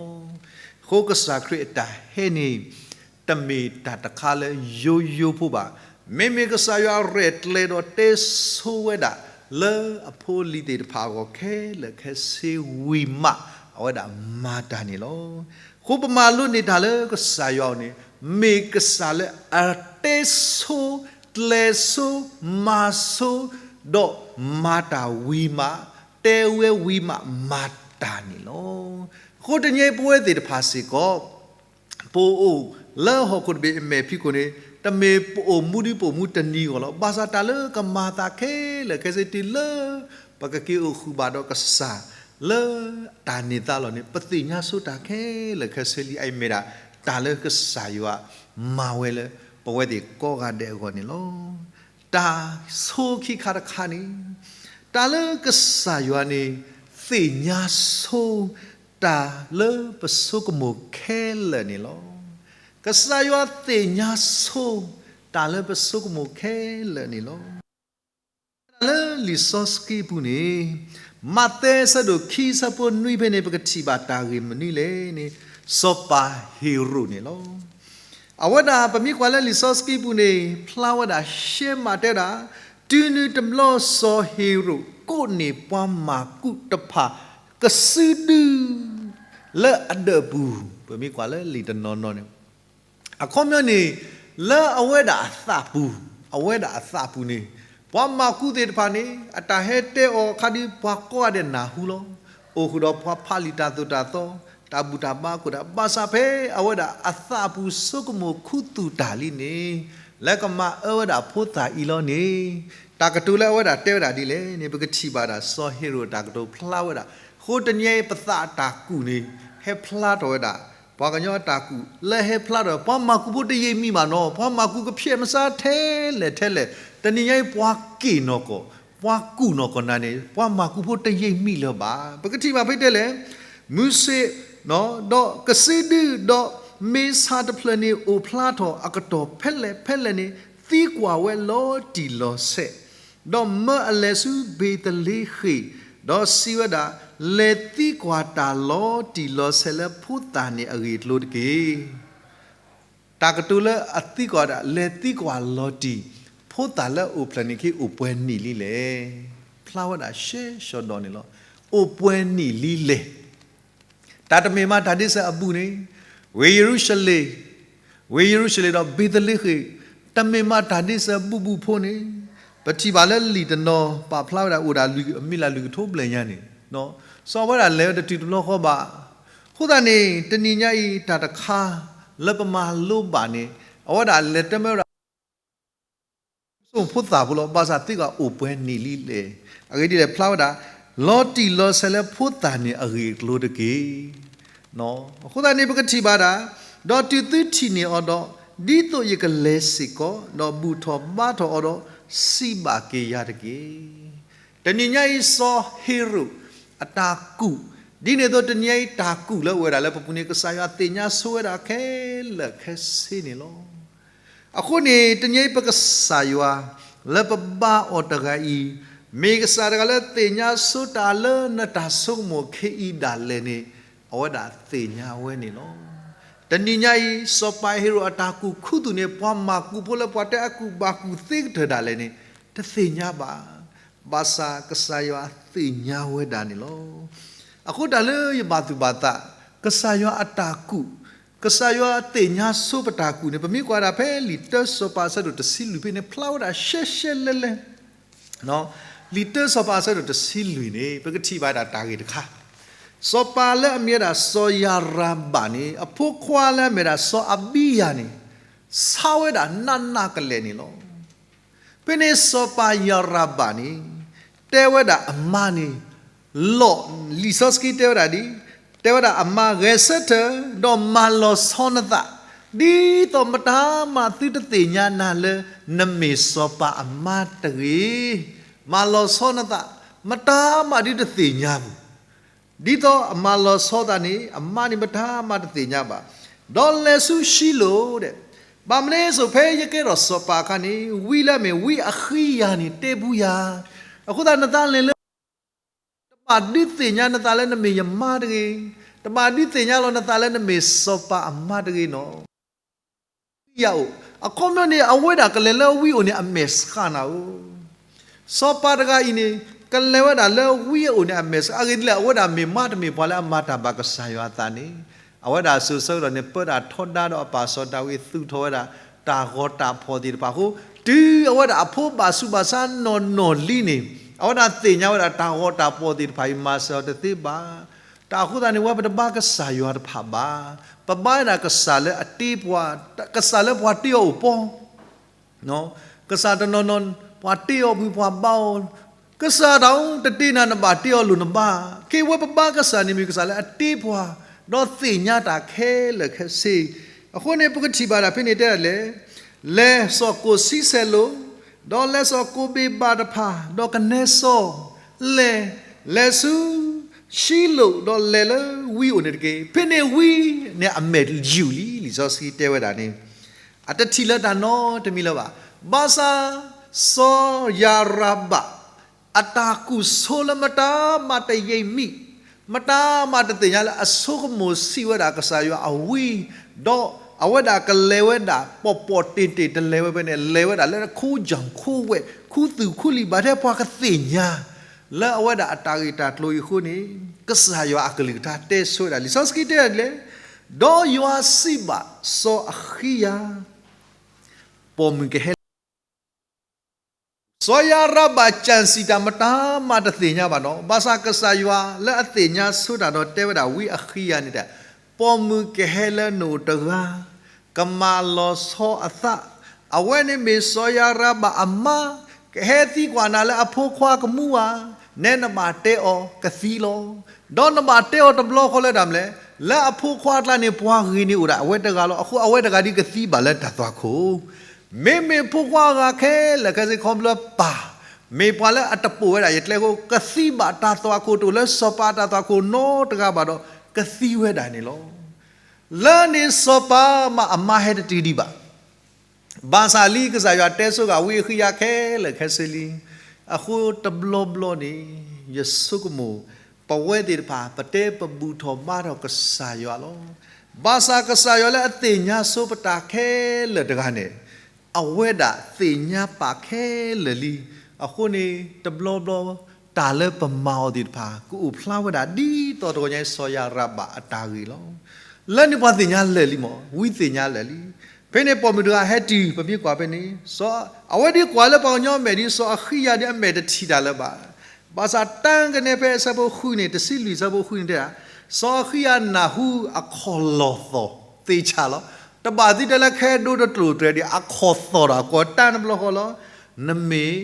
အဃိကစၢ်ခရံာ်အတၢ်ဟဲန့ၣ် တမ့ၢ်တၢ်တခါလၢယိယိဖိဘၣ်. မ့မ့ၢ်ကစၢ်ယွၤရဲၣ်ကျဲၤဒီးတဲဆိဝဲဒၣ် လၢအဖိအလံၤသ့ၣ်တဖၣ်အဂီၢ်ခဲလၢာ်ခဲဆ့ဝံၤမး အဝဲဒၣ်မၤတၢ်န့ၣ်လီၤ. အဃိပမၤလိန့ၢ်တၢ်လၢကစၢ်ယွၤအအိၣ်န့ၣ် မ့ၢ်ကစၢ်လၢအတဲဆိ, ကျဲၤဆိ, မၤဆိ, ဒီးမၤတၢ်ဝံၤမး, တဲဝဲဝံၤမး မၤတၢ်န့ၣ်လီၤ. အဃိတနံၤအံၤပဝဲသ့ၣ်တဖၣ်စ့ၢ်ကီး ပအိၣ်လၢဟီၣ်ခိၣ်တဘ့ၣ်အမဲာ်ဖံးခိၣ်န့ၣ် တမ့ၢ်ပအိၣ်မူဒ်ပအိၣ်မူတနံၤအဂီၢ်လီၤ. ဘၣ်ဆၣ်တၢ်လၢကမၤသးခဲလၢာ်ခဲဆ့တုၤလၢ ပကက့ၤအိၣ်ဃုာ်ဘၣ်ဒီးကစၢ် လၢတၢ်န့ၢ်သါလီၤန့ၣ် ပသ့ၣ်ညါဆိတၢ်ခဲလၢာ်ခဲဆ့လံ. အအံၤမ့ၢ်ဒၣ် တၢ်လၢကစၢ်ယွၤမၤဝဲလၢ ပဝဲသ့ၣ်ကိးဂၤဒဲးအဂီၢ်န့ၣ်လီၤ. တၢ်ဆိခံခါတခါန့ၣ် တၢ်လၢကစၢ်ယွၤန့ၣ် သ့ၣ်ညါဆိ တၢ်လၢပဆိကမိၣ်ခဲလၢာ်န့ၣ်လီၤ. ကစၢ်ယွၤသ့ၣ်ညါဆိ တၢ်လၢပဆိကမိၣ်ခဲလၢာ်န့ၣ်လီၤ. တၢ်လၢလံာ်စီဆှံပူၤန့ၣ် မးသဲအဆၢဒိၣ်ခံအဆၢဖိနွံဖဲန့ၣ် ပကထံၣ်ဘၣ်တၢ်ဂ့ၢ်မနုၤလဲၣ်န့ၣ် စီၤပၤဟ့ၤရိာ်န့ၣ်လီၤ. အဝဲဒၣ်ပမ့ၢ်ကွၢ်လၢလံာ်စီဆှံပူၤန့ၣ် ဖျါဝဲဒၣ်ရှဲမးတဲဝဲဒၣ်, တုၤနုၤတဘျီစီၤဟ့ၤရိာ်ကိးန့ၢ်ပှၤမၢ်ကူးတဖၣ် ကစုဒု လၢအဒၢးပူၤ, ပမ့ၢ်ကွၢ်လၢလံာ်တနီၤနီၤန့ၣ် အခီပညီန့ၣ် လၢအဝဲဒၣ်အသးပူၤ, အဝဲဒၣ်အသးပူၤန့ၣ် ပှၤမၢ်ကူးသ့ၣ်တဖၣ်န့ၣ် အတၢ်ဟဲတဲအီၤအခါဒ်ပှၤကိးဂၤဒဲးနၢ်ဟူလီၤ. အိၣ်ဃုာ်ဒီးပှၤဖးလံာ်တၢ်သိၣ်တၢ်သီ, တၢ်ဘူၣ်တၢ်ဘါခိၣ်တၢ်, ဘၣ်ဆၣ်ဖဲအဝဲဒၣ်အသးပူၤဆိကမိၣ်ခူသူၣ်တၢ်လံန့ၣ် လၢကမၤအၢဝဲဒၣ်ဖိသၣ်အံၤလီၤန့ၣ် တၢ်ကတိၤလၢအဝဲဒၣ်တဲဝဲဒၣ်ဒ်လဲၣ်န့ၣ် ပကထံၣ်ဘၣ်ဒၣ် စီၤဟ့ၤရိာ်တၢ်ကတိၤဖျါဝဲဒၣ်. အဃိတနံၤအံၤပသးအတၢ်ကူၣ်န့ၣ် ဟဲဖျါထီၣ်ဝဲဒၣ် ပှၤကညီအတၢ်ကူၣ်လၢဟဲဖျါထီၣ် ပှၤမၢ်ကူးဖိတယံာ်မံၤဘၣ်နီၤ, ပှၤမၢ်ကူးကဖျဲးမစါထဲလဲၣ်ထဲလဲၣ်, တနံၤညါအံၤပှၤက့ၣ်နီၢ်ကီၢ်, ပှၤကူၣ်နီၢ်ကီၢ်နၤန့ၣ် ပှၤမၢ်ကူးဖိတယံာ်မံၤလၢၤဘၣ်. ပကထံၣ်ဘၣ်ဖဲတဲလဲၣ်, မုၢ်ဆ့ၣ် ဒီးကစုဒု ဒီးမ့ၤဆၣ်တဖျၢၣ်န့ၣ်အိၣ်ဖျါထီၣ်အကတီၢ်ဖဲလဲၣ်ဖဲလဲၣ်န့ၣ် သံကွၢ်ဝဲလီၤတံၢ်လီၤဆဲး, ဒီးမၢအလဲၤဆူဘ့ၤသလ့ဃ့ၣ်, ဒီးစံးဝဲဒၣ်, လဲၤသံကွၢ်တၢ်လီၤတံၢ်လီၤဆဲးလၢဖိသၣ်န့ၣ်အဂ့ၢ်အကျိၤတက့ၢ်. တၢ်ကတိၤလၢအသံကွၢ်ဝဲဒၣ် လဲၤသံကွၢ်လီၤတံၢ် ဖိသၣ်လၢအအိၣ်ဖျဲၣ်န့ၣ်က့ အိၣ်ပှဲၤနံၣ်လံလဲၣ်. ဖျါဝဲဒၣ်ရှဲရှီၤဒီးန့ၣ်လီၤ. အိၣ်ပှဲၤနံၣ်လံလဲၣ်. တၢ်တမ့ၢ်မးတၢ်ဒ့စၢၤအဘူးန့ၣ်, ဝ့ၢ်ယရူၤၡလ့ၣ်, ဝ့ၢ်ယရူၤၡလ့ၣ်ဒီးဘ့းသလ့ဃ့ၣ်, တမ့ၢ်မးတၢ်ဒ့စၢၤဘူးဘူးဖိန့ၣ်, ပထံၣ်ဘၣ်လၢလံာ်တနီၤ ပာ်ဖျါဝဲဒၣ်အိၣ်ဒၣ်လွံၢ်အမံၤလၢလွံၢ်ကထိဘျဲၣ်ညါန့ၣ်, စီၤအဝဲဒၣ်လဲၤဝဲတတုၤတဘျီဃီဘၣ်. အဃိသတးန့ၣ် တနံၤညါအံၤ တၢ်တခါလၢပမၤလိဘၣ်န့ၣ်, အဝဲဒၣ်လဲၤတဲမၢဝဲဒၣ် စိဖိသၣ်ဖိလီၤ. ဘၣ်ဆၣ်သ့ကၤအိၣ်ပှဲၤနံၣ်လံလဲၣ်. အဂ့ၢ်ဒ်လဲၣ် ဖျါဝဲဒၣ် လီၤတံၢ်လီၤဆဲးလၢဖိသၣ်န့ၣ်အဂ့ၢ်အကျိၤတက့ၢ်. အဃိသတးန့ၣ် ပကထံၣ်ဘၣ်ဒၣ်, ဒီးတုၤသုထံၣ်န့ၢ်အီၤဒီး, ဒ်သိးယကလဲၤစ့ၢ်ကီး, ဒီးဘူၣ်ထီၣ်ဘါထီၣ်အီၤဒီး, စံးဘၣ်က့ၤယၤတက့ၢ်. တနံၤညါအံၤ စီၤဟ့ၤရိာ်အတၢ်ကူၣ်, ဒ်န့ၣ်အသိးတနံၤညါအံၤတၢ်ကူၣ်လၢအိၣ်ဝဲဒၣ်လၢပပူၤန့ၣ် ကစၢ်ယွၤသ့ၣ်ညါဆိဝဲဒၣ်ခဲလၢာ်ခဲဆ့န့ၣ်လီၤ. အဃိန့ၣ် တနံၤအံၤပကစၢ်ယွၤလၢပဘါအီၤတဂၤအံၤ, မ့ၢ်ကစၢ်တဂၤလၢသ့ၣ်ညါဆိတၢ်လၢနတၢ်ဆိကမိၣ်ခဲအံၤဒၣ်လဲာ်န့ၣ်, အဝဲဒၣ်သ့ၣ်ညါဝဲန့ၣ်လီၤ. တနံၤညါအံၤ စီၤပၤဟ့ၤရိာ်အတၢ်ကူၣ်ခူသူၣ်န့ၣ် ပှၤမၤကူၣ်ဖိလၢပှၤတဲအကူၣ်ဘၣ်ကူၣ်သ့ကတၢၢ်ဒၣ်လဲာ်န့ၣ်, တသ့ၣ်ညါဘၣ်. ဘၣ်ဆၣ်ကစၢ်ယွၤသ့ၣ်ညါဝဲဒၣ်န့ၣ်လီၤ. အဃိတၢ်လၢယဘၣ်သူၣ်ဘၣ်သး, ကစၢ်ယွၤအတၢ်ကူၣ်, ကစၢ်ယွၤသ့ၣ်ညါဆိပတၢ်ကူၣ်န့ၣ် ပမ့ၢ်ကွၢ်ဒၣ်ဖဲလံာ်တၢစီၤပၤအဆၢဒိၣ်တဆံလွံၢ်ဖဲန့ၣ် ဖျါဝဲဒၣ်ရှဲရှဲလဲလဲ လံာ်တၢစီၤပၤအဆၢဒိၣ်တဆံလွံၢ်န့ၣ် ပကထံၣ်ဘၣ်ဒၣ်တၢ်ဂ့ၢ်တခါ, စီၤပၤလၢအမ့ၢ်ဝဲဒၣ်စီၤယၤရဘၣ်န့ၣ် အဖိခွါလၢအမ့ၢ်ဒၣ်စီၤအဘံယၤန့ၣ် ဆါဝဲဒၣ်နးနးကလဲာ်န့ၣ်လီၤ. ဖဲန့ၣ်စီၤပၤယၤရဘၣ်န့ၣ် တဲဝဲဒၣ်အမါန့ၣ် လီၤ, လံာ်စီဆှံတဲဝဲဒၣ်ဒ်, တဲဝဲဒၣ်အမါ ဂဲၤဆၢထၢၣ် ဒီးမၤလီၤဆီနသး, ဒ်သိးမတၤမးသုတသ့ၣ်ညါနၤလၢ နမ့ၢ်စီၤပၤအမါတဂ့ၤ. မၤလီၤဆီနသး, မတၤမးဒုတသ့ၣ်ညါပူၤ ဒ်သိးအမၤလီၤဆီသးန့ၣ် အမါန့ၣ်မတၤမးတသ့ၣ်ညါဘၣ်. ဒီးလဲၤဆူၡံလိၣ်ဒဲး, ဘၣ်မနုၤအဃိ ဖဲယကဲထီၣ်စီၤပၤအခါန့ၣ် ဝံလၢအမ့ၢ်ဝံအဃံယၤန့ၣ်တဲပူၤယၤ, အဃိသတးနသးလဲၤလၢ တဘၣ်ဒုးသ့ၣ်ညါနသးလၢနမ့ၢ်ယမါတဂ့ၤ, တဘၣ်ဒုးသ့ၣ်ညါလီၤနသးလၢနမ့ၢ်စီၤပၤအမါတဂ့ၤနီၤ. ဝံယၤအိၣ်, အခီပညီန့ၣ် အဝဲဒၣ်ကလဲၤလၢဝံအိၣ်န့ၣ်အမဲာ်ဆှးနၤဧိၤ. စီၤပၤတဂၤအံၤန့ၣ် ကလဲၤဝဲဒၣ်လၢဝံအအိၣ်န့ၣ်အမဲာ်ဆှး, အဂ့ၢ်ဒ်လဲၣ် အဝဲဒၣ်မ့ၢ်မါတမ့ၢ်ပှၤလၢအမၤတၢ်ဘၣ်ကစၢ်ယွၤအသးန့ၣ်, အဝဲဒၣ်စိၤဆၢကတီၢ်န့ၣ် ပၢတၢ်ထီဒါဒီးအပၢ်စီၤဒၤဝံးသူၣ်ထီၣ်ဝဲဒၣ် တၢ်ဂီၤတၢ်ဖီၣ်သ့ၣ်တဖၣ်အဃိ, တုၤအဝဲဒၣ်အဖိဘၣ်ဆူးဘၣ်ဆါနီၢ်နီၢ်လံန့ၣ် အဝဲဒၣ်သ့ၣ်ညါဝဲဒၣ်တၢ်ဂီၤတၢ်ဖီၣ်သ့ၣ်တဖၣ်အံၤ မၤစၢၤအီၤတသ့ဘၣ်. တၢ်အဃိသတးန့ၣ် ဝဲပတဘါကစၢ်ယွၤတဖၣ်ဘၣ်. ပဘါဝဲဒၣ်ကစၢ်လၢအတ့ပှၤ, ကစၢ်လၢပှၤတ့အီၤအိၣ်ပီ, ကစၢ်တနီၤနီၤ ပှၤတ့အီၤပှၤဘါအီၤ, ကစၢ်တၢ်အိၣ်တတ့နၤ နဘၣ်တ့အီၤလိာ်နဘါ. ကဲဝဲပဘါကစၢ်န့ၣ်မ့ၢ်ကစၢ်လၢအတ့, ဒီးသ့ၣ်ညါတၢ်ခဲလၢာ်ခဲဆ့. အဃိန့ၣ် ပကထံၣ်ဘၣ်ဒၣ်ဖဲန့ၣ်တဲဒ်လဲၣ်, လဲၤစီၤကိၣ်ဆံဆဲးလိာ်, ဒီးလဲၤစီၤကိၣ်ဘ့းဘးတဖၣ်, ဒီးကနဲစီ, လဲၤ, လဲၤဆူၡံလိၣ် ဒီးလဲၤလၢဝံအိၣ်န့ၣ်တက့ၢ်. ဖဲန့ၣ်ဝံန့ၣ်အမဲာ်ယူာ်လံ, လံာ်စီဆှံတဲဝဲဒၣ်န့ၣ် အတထံၣ်လၢတၢ်နီတမံၤလၢၤဘၣ်. ဘၣ်ဆၣ် စီၤယၤရဘၣ် အတၢ်ကူၣ်ဆိလၢမတၤမးတယံာ်မံၣ်, မတၤမးတသ့ၣ်ညါလၢအဆိကမိၣ်ဆံးဝဲဒၣ်ကစၢ်ယွၤအဝံ, ဒီးအဝဲဒၣ်ကလဲၤဝဲဒၣ် ပီၣ်ပီၣ်တ့ၢ်တ့ၢ်တလဲၤဝဲဖဲန့ၣ် လဲၤဝဲဒၣ်လၢခိကၠီၣ်ခိဝဲၢ် ခူသူၣ်ခူလံာ်ဘၣ်ထဲပှၤကသ့ၣ်ညါ လၢအဝဲဒၣ်အတၢ်ဂ့ၢ်တၢ်ကျိၤအံၤအဃိန့ၣ် ကစၢ်ယွၤအကလုၢ်ကထါတဲဆိဝဲဒၣ် လံာ်စီဆှံတဲဒ်လဲၣ်, ဒီးယွၤစံးဘၣ်စီၤအဃံယၤ ပိာ်မုၣ်ကဟဲလၢ စီၤယၤရဘၣ်စံးစံးတၢ်မတၤမးတသ့ၣ်ညါဘၣ်နီၤ, ဘၣ်ဆၣ်ကစၢ်ယွၤလၢအသ့ၣ်ညါဆိတၢ်ဒီးတဲဝဲဒၣ် ဝံအဃံယၤန့ၣ်ဒီး, ပိာ်မုၣ်ကဟဲလၢနအိၣ်တဂၤ, ကမၤလီၤဆီအသး, အဝဲန့ၣ်မ့ၢ်စီၤယၤရဘၣ်အမါ, ကဟဲသံကွၢ်နၤလၢအဖိခွါကမူဧါ, နဲနဘၣ်တဲအီၤကသံလီၤ. ဒီးနဘၣ်တဲအီၤတဘျီဃီလၢတၢ်မနုၤလဲၣ်, လၢအဖိခွါအကျါန့ၣ် ပှၤဂ့ၤန့ၣ်အိၣ်ဒၣ်အဝဲတဂၤလီၤ. အဃိအဝဲတဂၤဒ်ကသံဘၣ်လၢတၢ်သွၣ်ခိၣ် မ့မ့ၢ်ဖိခွါအဂၤခဲလၢာ်ခဲဆ့ခီဖျိပၢ် မ့ၢ်ပှၤလၢအတပိာ်ဝဲဒၣ်ယကျဲအဃိ ကသံဘၣ်တၢ်သွၣ်ခိၣ်တအိၣ်လၢစီၤပၤအတၢ်သွၣ်ခိၣ်နီတဂၤဘၣ်ဒီး ကသံဝဲဒၣ်န့ၣ်လီၤ. လၢန့ၣ်စီၤပၤမးအမါဟဲတတုၤဒံးဘၣ်. ဘၣ်ဆၣ်လံကစၢ်ယွၤတဲဆိဂာ်ဝံအဃံယၤခဲလၢာ်ခဲဆ့လံ. အဃိတဘျီဘျီန့ၣ် ယဆိကမိၣ် ပဝဲသ့ၣ်တဖၣ် ပတဲပဘူၣ်ထီၣ်ဘါထီၣ်ကစၢ်ယွၤလီၤ. ဘၣ်ဆၣ်ကစၢ်ယွၤလၢအသ့ၣ်ညါဆိပတၢ်ခဲလၢာ်တဂၤန့ၣ် အဝဲဒၣ်သ့ၣ်ညါပာ်ခဲလၢာ်လံ. အဃိန့ၣ် တဘျီဘျီ တၢ်လၢပမၤအီၤသ့ၣ်တဖၣ် ကအိၣ်ဖျါဝဲဒၣ်ဒ်သိးတဂီၤညါအံၤ စီၤယၤရဘၣ်အတၢ်ဂ့ၢ်လီၤ. လၢန့ၣ်ပှၤသ့ၣ်ညါလၢာ်လံမး, ဝံသ့ၣ်ညါလၢာ်လံ. ဖဲန့ၣ်ပိာ်မုၣ်တဂၤဟဲတုၤ ပမ့ၢ်ကွၢ်ဖဲန့ၣ် အဝဲဒ်ကွၢ်လၢပှၤကညီအမဲာ်ဒ် စီၤအဃံယၤဒ်အမဲာ်တထံၣ်တၢ်လၢၤဘၣ်. ဘၣ်ဆၣ်တၢ်ကနဲဖဲအဆၢဖိဃုန့ၣ် တဆံလွံၢ်အဆၢဖိဃုန့ၣ်တဲဒၣ်, စီၤအဃံယၤနၢ်ဟူအခီၣ်လီၢ်သီၣ်သ့ၣ်ဆၣ်လီၤ. တဘၣ်သံတဲလၢခဲဒိတကျိၤတြဲၤဒံး အခီၣ်သီၣ်ဒီးကွီၤတၢ်နဘျီဃီလီၤ. နမ့ၢ်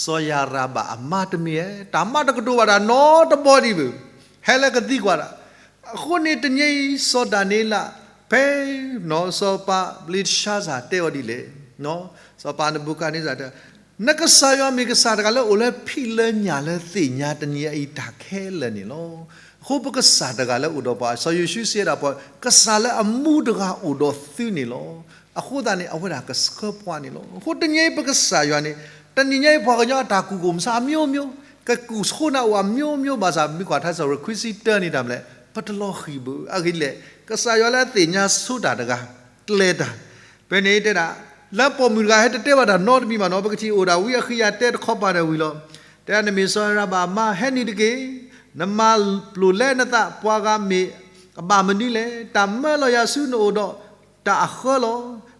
စီၤယၤရဘၣ်အမါတမ့ၢ်ဧါ, တၢ်မၤတကတိၤဘၣ်တၢ်နီတဘီဒံးဘၣ်, ဟဲလၢကသံကွၢ်တၢ်. အဃိန့ၣ်တနံၤအံၤ စီၤဒၤနံးယ့လး ဖဲ စီၤပၤဘလ့းတဆါစၢ်တဲအီၤဒ်လဲၣ်, စီၤပၤနဘူၤခၣ်နံစၢ်တဲ, နကစၢ်ယွၤမ့ၢ်ကစၢ်တဂၤလၢအိၣ်လၢဖံးလၢညၣ်လၢသ့ၣ်ညါတနံၤအံၤတၢ်ခဲလၢာ်န့ၣ်လီၤ. အဃိပကစၢ်တဂၤလၢအိၣ်ဒီးပှၤ စီၤယိၤၡူစံးဝဲဒၣ်ပှၤ ကစၢ်လၢအမူတဂၤအိၣ်ဒီးသုန့ၣ်လီၤ. အဃိသတးန့ၣ် အဝဲဒၣ်ကဆှၢပှၤန့ၣ်လီၤ. အဃိတနံၤအံၤပကစၢ်ယွၤန့ၣ် တနံၤညါအံၤပှၤကညီအတၢ်ကူၣ်ကိၣ်မဆါအမျိုးမျိုး ကကူၣ်ဆိနၤအိၣ်အမျိုးမျိုးဘၣ်ဆၣ် မ့ၢ်ကွၢ်ထါစၢ်ဝဲခွံဆံတၢန့ၣ်တၢ်မလဲၣ် ပတလီၤဃံၤဘၣ်. အဂ့ၢ်ဒ်လဲၣ် ကစၢ်ယွၤလၢအသ့ၣ်ညါဆိတၢ်တဂၤ ကျဲၤတၢ် ဖဲန့ၣ်တဲဒၣ် လၢပိာ်မုၣ်တဂၤဟဲတတဲဘၣ်တၢ်နီတမံၤဘၣ်နီၤ ပကထံၣ်အိၣ်ဒၣ်ဝံအဃံယၤတဲတခီပၤဒီးဝံၤလီၤ. တဲဒၣ်နမ့ၢ်စီၤယၤရဘၣ်အမါ ဟဲနုာ်တက့ၢ်. နမၤပျိာ်လဲနသး ပှၤဂၤမ့ၢ်အဘၣ်မနုၤလဲၣ်. တၢ်မၢလီၤယၤဆူနအိၣ်ဒီး တၢ်အဃၢလီ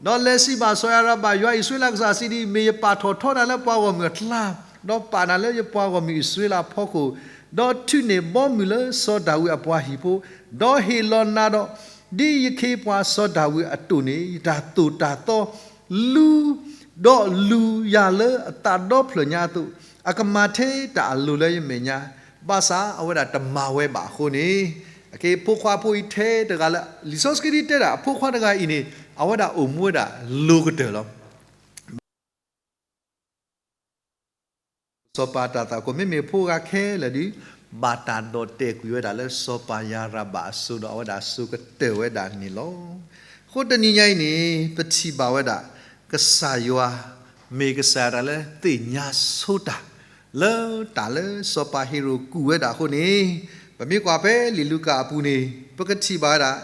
ၤ. ဒီးလဲၤစံးဘၣ်စီၤယၤရဘၣ် ယွၤအံၣ်စရ့လးကစၢ်စံးဒ်အံၤ, မ့ၢ်ယပာ်ထီၣ်ထီနၤလၢပှၤဂီၢ်မုၢ်အကျါ, ဒီးပာ်နၤလၢယပှၤဂီၢ်မုၢ်အံၣ်စရ့လးအဖီခိၣ်, ဒီးထုးန့ၢ်ဘီမုၢ်လၢစီၤဒၤဝံးအပှၤဟံၣ်ဖိ, ဒီးဟ့ၣ်လီၤနၤဒီး ဒ်ယခ့ပှၤစီၤဒၤဝံးအတိၢ်န့ၣ် ယတၢ်သိၣ်တၢ်သီ လူၤ ဒီးလူၤယၤလၢအသးဒီဖျၢၣ်ညါအသိး, အကမၤထဲတၢ်အလိၤလၢယမဲာ်ညါ, ဘၣ်ဆၣ်အဝဲဒၣ်တမၤဝဲဘၣ်အဃိန့ၣ်, အက့ၢ်ဖိခွါဖိအံၤထဲတဂၤလၢ လံာ်စီဆှံဒ်တဲဒၣ် အဖိခွါတဂၤအံၤန့ၣ် အဝဲဒၣ်အိၣ်မူဝဲဒၣ်လိၤကတၢၢ်လီၤ. စီၤပၤတၢ်သးခိၣ် မ့မ့ၢ်ဖိဂၤခဲလၢာ်ဒီး ဘၣ်တၢ်ဒီၣ်တဲာ်ကွံာ်ဝဲဒၣ်လၢစီၤပၤယၤရဘၣ်အစိၤဒီး အဝဲဒၣ်စိၤကတၢၢ်ဝဲဒၣ်န့ၣ်လီၤ. အဃိတနံၤညါအံၤန့ၣ် ပထံၣ်ဘၣ်ဝဲဒၣ် ကစၢ်ယွၤ မ့ၢ်ကစၢ်ယွၤတဂၤလၢသ့ၣ်ညါဆိတၢ် လၢတၢ်လၢစီၤပၤဟ့ၤရိာ်ကူၣ်ဝဲဒၣ်အဃိန့ၣ်, ပမ့ၢ်ကွၢ်ဖဲလံာ်လူၤကၣ်အပူၤန့ၣ် ပကထံၣ်ဘၣ်ဝဲဒၣ်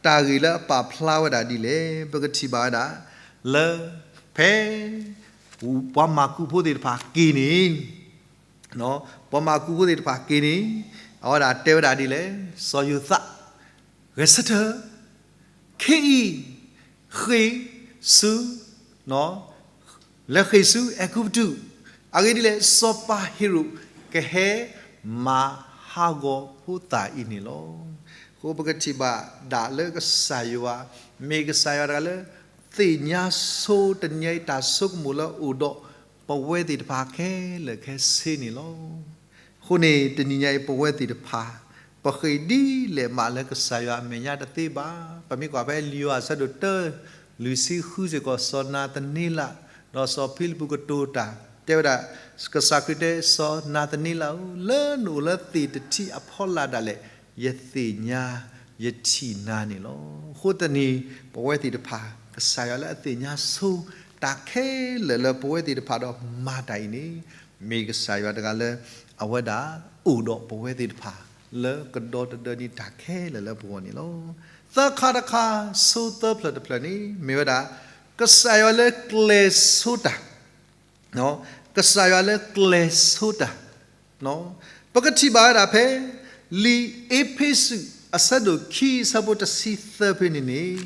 တၢ်ဂ့ၢ်လၢအပာ်ဖျါဝဲဒၣ်ဒ်လဲၣ်, ပကထံၣ်ဘၣ်ဝဲဒၣ် လၢ ဖဲ ပှၤမၢ်ကူးဖိသ့ၣ်တဖၣ်က့ၤန့ၣ်, ပှၤမၢ်ကူးဖိသ့ၣ်တဖၣ်က့ၤန့ၣ်, အဝဲဒၣ်တဲဝဲဒၣ်ဒ်လဲၣ်, စီၤယိၤသး ဂဲၤဆၢထၢၣ်, ခဲအံၤ ဃ့ၢ်ဆူ လဲၤဃ့ၢ်ဆူအဲၤကူပတူး, အဂ့ၢ်ဒ်လဲၣ် စီၤပၤဟ့ၤရိာ် ကဟဲမၤဟးဂီၤဖိသၣ်အံၤန့ၣ်လီၤ. အဃိပကထံၣ်ဘၣ်ဒၣ်လၢကစၢ်ယွၤ မ့ၢ်ကစၢ်ယွၤတဂၤလၢ သ့ၣ်ညါဆိတနံၤအံၤတၢ်ဆိကမိၣ်လၢအအိၣ်ဒီး ပဝဲသ့ၣ်တဖၣ်ခဲလၢာ်ခဲဆ့န့ၣ်လီၤ. အဃိန့ၣ် တနံၤညါအံၤပဝဲသ့ၣ်တဖၣ် ပဃ့ၢ်ဒ်လဲၣ်မးလၢကစၢ်ယွၤအမဲာ်ညါတသ့ဘၣ်. ပမ့ၢ်ကွၢ်ဖဲလံာ်ယိၤဟၣ်အဆၢဒိၣ်တၢ လွံၢ်ဆံဃုစ့ၢ်ကီး စီၤနၤသန့လး ဒီးစီၤဖံလံးပူးကတိၤတၢ် တဲဝဲဒၣ်, ကစၢ်ခရံာ်တဲ စီၤနၤသန့လးဧၢ, လၢနအိၣ်လၢသ့ၣ်တထံးအဖီလာ်ဒၣ်လဲာ် ယသ့ၣ်ညါ ယထံၣ်နၤန့ၣ်လီၤ. အဃိတနံၤ ပဝဲသ့ၣ်တဖၣ် ကစၢ်ယွၤလၢအသ့ၣ်ညါဆိ တၢ်ခဲလၢာ်လၢပဝဲသ့ၣ်တဖၣ်ဒီးမၤတၢ်အံၤန့ၣ် မ့ၢ်ကစၢ်ယွၤတဂၤလၢ အဝဲဒၣ်အိၣ်ဒီးပဝဲသ့ၣ်တဖၣ် လၢကဒီတဒၢန့ၢ်တၢ်ခဲလၢာ်လၢပဂီၢ်န့ၣ်လီၤ. သၢခါတခါ ဆိသၢဖျၢၣ်တဖျၢၣ်န့ၣ် မ့ၢ်ဝဲဒၣ် ကစၢ်ယွၤလၢကျဲၤဆိတၢ် ကစၢ်ယွၤလၢကျဲၤဆိတၢ် ပကထံၣ်ဘၣ်ဝဲဒၣ်ဖဲ လံာ်အ့းဖ့းစူး အဆၢဒိၣ်ခံ အဆၢဖိတဆံသၢဖဲန့ၣ်န့ၣ်,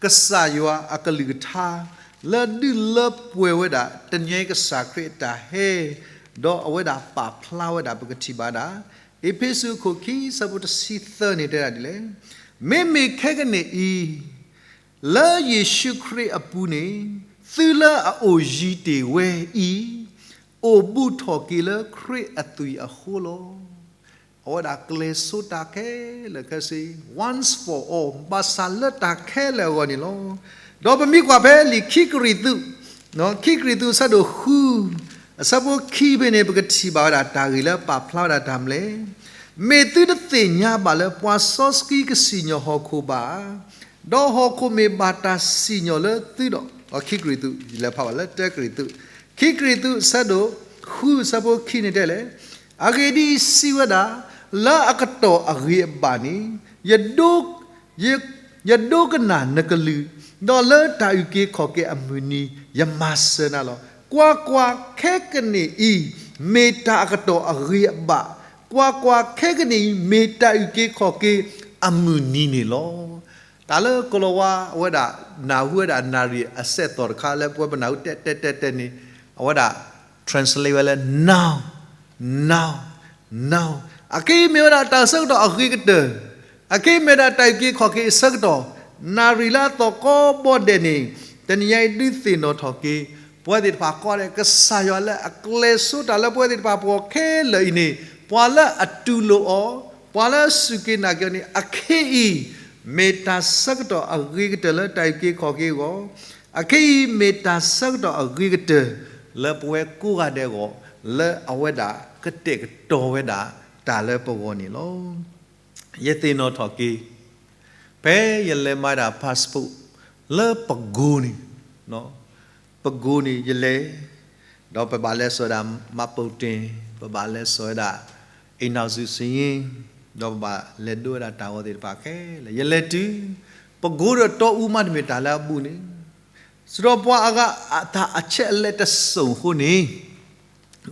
ကစၢ်ယွၤအကလုၢ်ကထါ လၢဒုးလၢပှဲၤဝဲဒၣ် တနံၤအံၤကစၢ်ခရံာ်အတၢ်ဟဲ ဒီးအဝဲဒၣ်ပာ်ဖျါဝဲဒၣ် ပကထံၣ်ဘၣ်ဒၣ် အ့းဖ့းစူးအခိၣ်ခံ အဆၢဖိတဆံသၢန့ၣ်တဲဒၣ်ဒ်လဲၣ်, မ့မ့ၢ်ခဲကနံၣ်အံၤ လၢယ့ၣ်ၡူးခရံာ်အပူၤန့ၣ် သုလၢအအိၣ်ယံၤတ့ၢ်ဝဲအံၤ အိၣ်ဘူးထီၣ်က့ၤလၢခရံာ်အသွံၣ်အဃိလီၤ. အဝဲဒၣ်ကျဲၤဆိတၢ်ခဲလၢာ်ခဲဆ့ once for all ဘၣ်ဆၣ်လၢတၢ်ခဲလၢာ်အဂီၢ်န့ၣ်လီၤ. ဒီးပမ့ၢ်ကွၢ်ဖဲလံာ်ခံကရံၣ်သူး, ခံကရံၣ်သူးအဆၢဒိၣ်ဃု အဆၢဖိခံဖဲန့ၣ် ပကထံၣ်ဘၣ်ဝဲဒၣ် တၢ်ဂ့ၢ်လၢပာ်ဖျါဝဲဒၣ်တၢ်မနုၤလဲၣ်, မ့ၢ်သုတသ့ၣ်ညါဘၣ်လၢ ပှၤစီဆှံကစံၣ်ညီၣ်ဟီၣ်ခိၣ်ဘၣ်ဧါ, ဒီးဟီၣ်ခိၣ်မ့ၢ်ဘၣ်တၢ်စံၣ်ညီၣ်လၢသုဒီး, ခံကရံၣ်သူး ယလဲၤဖးဘၣ်လၢတၢကရံၣ်သူး, ခံကရံၣ်သူး အဆၢဒိၣ်ဃု အဆၢဖိခံန့ၣ်တဲလဲၣ်, အဂ့ၢ်ဒ်အံၤ, စံးဝဲဒၣ်, လၢအကတီၢ်အဂ့ၤအဘၣ်န့ၣ်, ယဒိ ယဒိကနၣ်နကလုၢ်, ဒီးလၢတၢ်အုၣ်က့ၤခီၣ်က့ၤအမုၢ်နံၤ ယမၤစၢၤနၤလီၤ. ကွၢ်ကွၢ်, ခဲကနံၣ်အံၤ မ့ၢ်တၢ်အကတီၢ်အဂ့ၤအဘၣ်, ကွၢ်ကွၢ်, ခဲကနံၣ်အံၤ မ့ၢ်တၢ်အုၣ်က့ၤခီၣ်က့ၤအမုၢ်နံၤန့ၣ်လီၤ. တၢ်လၢကိၤလၤဝါအဝဲဒၣ် နၢ်ဟူဝဲဒၣ်နၣ်ရံၣ်အစဲးသီၣ်တခါလၢပဝဲပနၢ်ဟူတဲတဲတဲတဲန့ၣ်, အဝဲဒၣ် translate ဝဲလၢ now, now, now. အခဲအံၤမ့ၢ်ဝဲဒၣ်တၢ်ဆၢကတီၢ်အဂ့ၤကတၢၢ်, အခဲအံၤမ့ၢ်ဒၣ်တၢ်အုၣ်က့ၤခီၣ်က့ၤအဆၢကတီၢ်, နၣ်ရံၣ်လၢအသီၣ်ကိးဘီဒဲးန့ၣ်, တနံၤညါအံၤဒုးသ့ၣ်နီၣ်ထီၣ်က့ၤ ပဝဲသ့ၣ်တဖၣ်ကိးဂၤဒဲး ကစၢ်ယွၤလၢအကျဲၤဆိတၢ်လၢပဝဲသ့ၣ်တဖၣ်ပဂီၢ်ခဲလၢာ်အံၤန့ၣ်, ပှၤလၢအတူၢ်လိာ်အီၤ, ပှၤလၢအစူၢ်က့ၤနာ်က့ၤအီၤန့ၣ် အခဲအံၤ မ့ၢ်တၢ်ဆၢကတီၢ်အဂ့ၤကတၢၢ်လၢတၢ်အုၣ်က့ၤခီၣ်က့ၤအဂီၢ်, အခဲအံၤမ့ၢ်တၢ်ဆၢကတီၢ်အဂ့ၤကတၢၢ်လၢပဝဲကိးဂၤဒဲးအဂီၢ်, လၢအဝဲဒၣ်ကတဲာ်ကတီၤဝဲဒၣ်တၢ်လၢပဂီၢ်န့ၣ်လီၤ. ယသ့ၣ်နီၣ်ထီၣ်က့ၤ ဖဲယလဲၤမၤဒၣ် passport လၢပကိၤန့ၣ်, ပကိၤန့ၣ်ယလဲၤ, ဒီးပဘၣ်လဲၤစိာ်ဒၣ် မှတ်ပုံတင်, ပဘၣ်လဲၤစိာ်ဝဲဒၣ် အိမ်ထောင်စုစာရင်း, ဒီးပဘၣ်လဲၤဒိဝဲဒၣ်တၢ်ဂီၤသ့ၣ်တဖၣ်ခဲလၢာ်. ယလဲၤတုၤ ပကိၤဒီးတီအူမးတမ့ၢ်တၢ်လၢအဘူးန့ၣ်, စံးထီၣ်ပှၤအဂၤအတၢ်အချက်အလက်တစုံအဃိန့ၣ်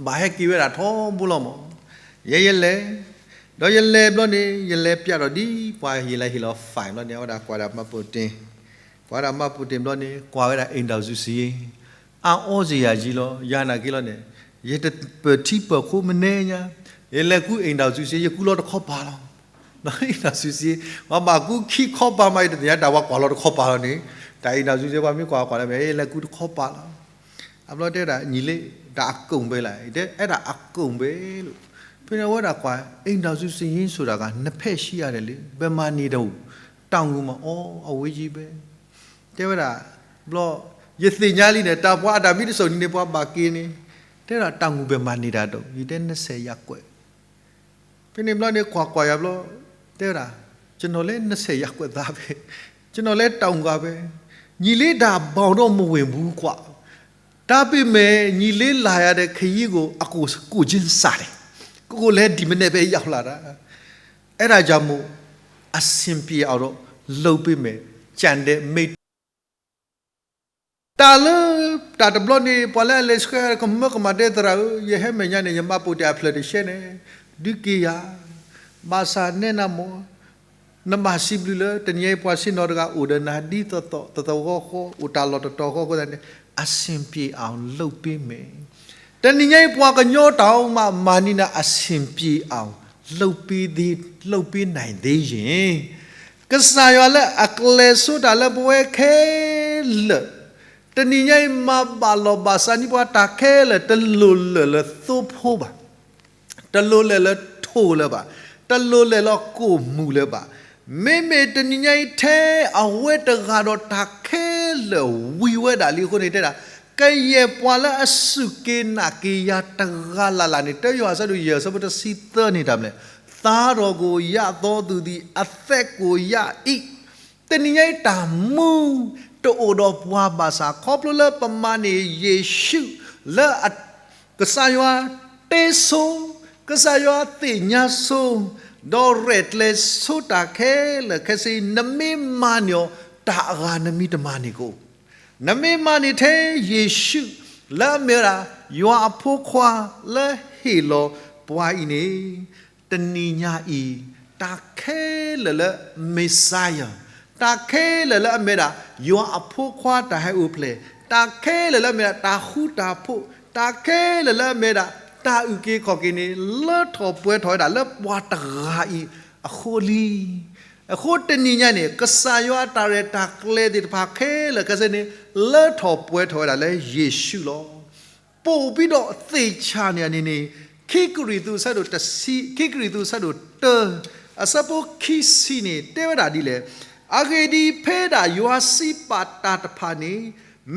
ဘၣ်ဟဲက့ၤဝဲဒၣ်ထီဘိလီၤမး. ယဲယလဲၤ, ဒီးယလဲၤဘျီန့ၣ် ယလဲၤပျးဒီးဒ်ပှၤဟ့ၣ်လီၤဟ့ၣ်လီၤ file ဘျီန့ၣ် အဝဲဒၣ်ကွၢ်ဒၣ် မှတ်ပုံတင်, ကွၢ်ဒၣ် မှတ်ပုံတင် ဘျီန့ၣ် ကွၢ်ဝဲဒၣ် အိမ်ထောင်စုစာရင်း, အါအီစ့ၢ်ယၤယံၤလီၤ. ယၤနာ်က့ၤလီၤန့ၣ် ယတပၢၢ်ထံပၢၢ်ခိမနုၤညါ, ယလဲၤကူ အိမ်ထောင်စုစာရင်း ယကူလီၤတခီပၤလီၤ. အိမ်ထောင်စုစာရင်း ပှၤဘၣ်ကူခံခီပၤမး ယတသ့ၣ်ညါတၢ် ပှၤကွၢ်လီၤတခီပၤလီၤန့ၣ်, တၢ် အိမ်ထောင်စုစာရင်း ပှၤမ့ၢ်ကွၢ်ကွၢ်လီၤမ့ၢ် ယလဲၤကူတခီပၤလီၤ. အဘျီတဲဒၣ် ညီလေး ဒါအကုန်ပဲလား, ယတဲ အဲဒါအကုန်ပဲလို့. ဖဲန့ၣ်အဝဲဒၣ်ကွၢ် အိမ်ထောင်စုစာရင်းဆိုတာက နှစ်ဖက်ရှိရတယ်လေ, ဘယ်မှာနေတော့, တောင်ငူမှာ, အိ အဝေးကြီးပဲ. တဲဝဲဒၣ် ဘျီ ယသ့ၣ်ညါလံန့ၣ် တၢ်ပှၤအတၢ်မံတစိၢ်န့ၣ်န့ၣ် ပှၤဘၣ်က့ၤန့ၣ်, တဲဒၣ် တောင်ငူဘယ်မှာနေတာတော့, ယတဲ နှစ်ဆယ်ရပ်ကွက်. ဖဲန့ၣ်ဘျီန့ၣ် ကွၢ်ကွၢ်ယၤဘျီ တဲဝဲဒၣ် ကျွန်တော်လည်း နှစ်ဆယ်ရပ်ကွက်သားပဲ, ကျွန်တော်လည်း တောင်ငူပဲ, ညီလေး ဒါ ဘောင်တော့ မဝင်ဘူးကွာ, ဒါပေမဲ့ ညီလေး လာရတဲ့ခရီးကို အကို ကိုယ်ချင်းစာတယ်, ကိုယ်လည်း ဒီမနက်ပဲ ရောက်လာတာ, အဲဒါကြောင့်မို့ အဆင်ပြေအောင်တော့ လုပ်ပေးမယ်, ကျန်တဲ့မိတ် တၢ်လၢ တၢ်တဘျီန့ၣ် ပှၤလၢအလဲၤဆှၢ ကမၢကမၣ် တဲသရၣ်ဧၢ, ယဟဲမဲာ်ညါန့ၣ် ယမှတ်ပုံတင် အဖျၢၣ်တဆှဲန့ၣ် ဒုးက့ၤယၤ, ဘၣ်ဆၣ်နဲနၤမ့ၢ် နဘၣ်စံးဘျုးလၢ တနံၤအံၤပှၤဆ့ၣ်နီၤတဂၤအိၣ်ဒီးနၤ ဒ်သိးသိး သသဝီဃီ အိၣ်တၢ်လီၢ်တတီၤဃီအဃိသတးန့ၣ် အဆင်ပြေအောင် လုပ်ပေးမယ်. တနံၤညါအံၤ ပှၤကညီတၢ်အိၣ်မး မၤန့ၢ်နၤ အဆင်ပြေအောင် လုပ်ပေးသေး, လုပ်ပေးနိုင်သေးရင်, ကစၢ်ယွၤလၢအကျဲၤဆိတၢ်လၢပဝဲခဲလၢာ်, တနံၤညါအံၤ မၤဘၣ်လီၢ်ဘၣ်စးန့ၢ်ပှၤတၢ်ခဲလၢာ် တလိၣ်လၢာ်လၢသိဖိဘၣ်, တလိၣ်လၢာ်လၢထိၣ်လၢၤဘၣ်, တလိၣ်လၢာ်လၢကိၣ်မူၣ်လၢၤဘၣ်. မ့မ့ၢ်တနံၤညါအံၤ ထဲအဝဲတဂၤဒီး တၢ်ခဲလၢာ်ဝံၤဝဲဒၣ်လံအဃိန့ၣ် တဲဒၣ် ကယဲၢ်ပှၤလၢအစူၢ်က့ၤနာ်က့ၤယၤတဂၤလၢ်လၢ်န့ၣ် တၢယိၤဟၣ်အဆၢဒိၣ်ယဲၢ် အဆၢဖိတဆံသၢန့ၣ် တၢ်မနုၤလဲၣ်, သားတော်ကို ရသောသူသည် အသက်ကို ရ၏. တနံၤညါအံၤ တၢ်မူတအိၣ်ဒီးပှၤဘၣ်ဆၣ် ခီဖျိလၢပမၤန့ၢ်ယ့ၣ်ၡူးလၢ ကစၢ်ယွၤတ့ဆိ, ကစၢ်ယွၤသ့ၣ်ညါဆိ, ဒီးရဲၣ်ကျဲၤဆိတၢ်ခဲလၢာ်ခဲဆ့, နမ့ၢ်မၤန့ၢ်အီၤ တၢ်အဂၤနမံၤတမၤန့ၢ်ကအိၣ်, နမ့ၢ်မၤန့ၢ်ထဲယ့ၣ်ၡူး လၢအမ့ၢ်ဝဲဒၣ် ယွၤအဖိခွါလၢဟ့ၣ်လီၤပှၤအံၤန့ၣ် တနံၤညါအံၤ တၢ်ခဲလၢာ်လၢ Messiah, တၢ်ခဲလၢာ်လၢအမ့ၢ်ဒၣ် ယွၤအဖိခွါတၢ်ဟဲအိၣ်ဖျဲၣ်, တၢ်ခဲလၢာ်လၢအမ့ၢ်ဒၣ် တၢ်ဃူတၢ်ဖိး, တၢ်ခဲလၢာ်လၢအမ့ၢ်ဒၣ် တၢ်အုၣ်က့ၤခီၣ်က့ၤန့ၣ် လၢထီၣ်ပှဲၤထီၣ်ဝဲဒၣ်လၢပှၤတဂၤအံၤအဃိလံ. အဃိတနံၤညါန့ၣ် ကစၢ်ယွၤအတၢ်ရဲၣ်တၢ်ကျဲၤသ့ၣ်တဖၣ်ခဲလၢာ်ခဲဆ့န့ၣ် လၢထီၣ်ပှဲၤထီၣ်ဝဲဒၣ်လၢယ့ၣ်ၡူးလီၤ. ပိာ်ဘံဒီးသ့ၣ်ဆၣ်န့ၣ်န့ၣ် ခံကရံၣ်သူးအဆၢဒိၣ်တဆံ, ခံကရံၣ်သူးအဆၢဒိၣ်တၢ, အဆၢဖိခံဆံန့ၣ် တဲဝဲဒၣ်ဒ်လဲၣ်, အဂ့ၢ်ဒ်အံၤ, ဖဲဒၣ်ယွၤစံးပာ်တၢ်တဖၣ်န့ၣ်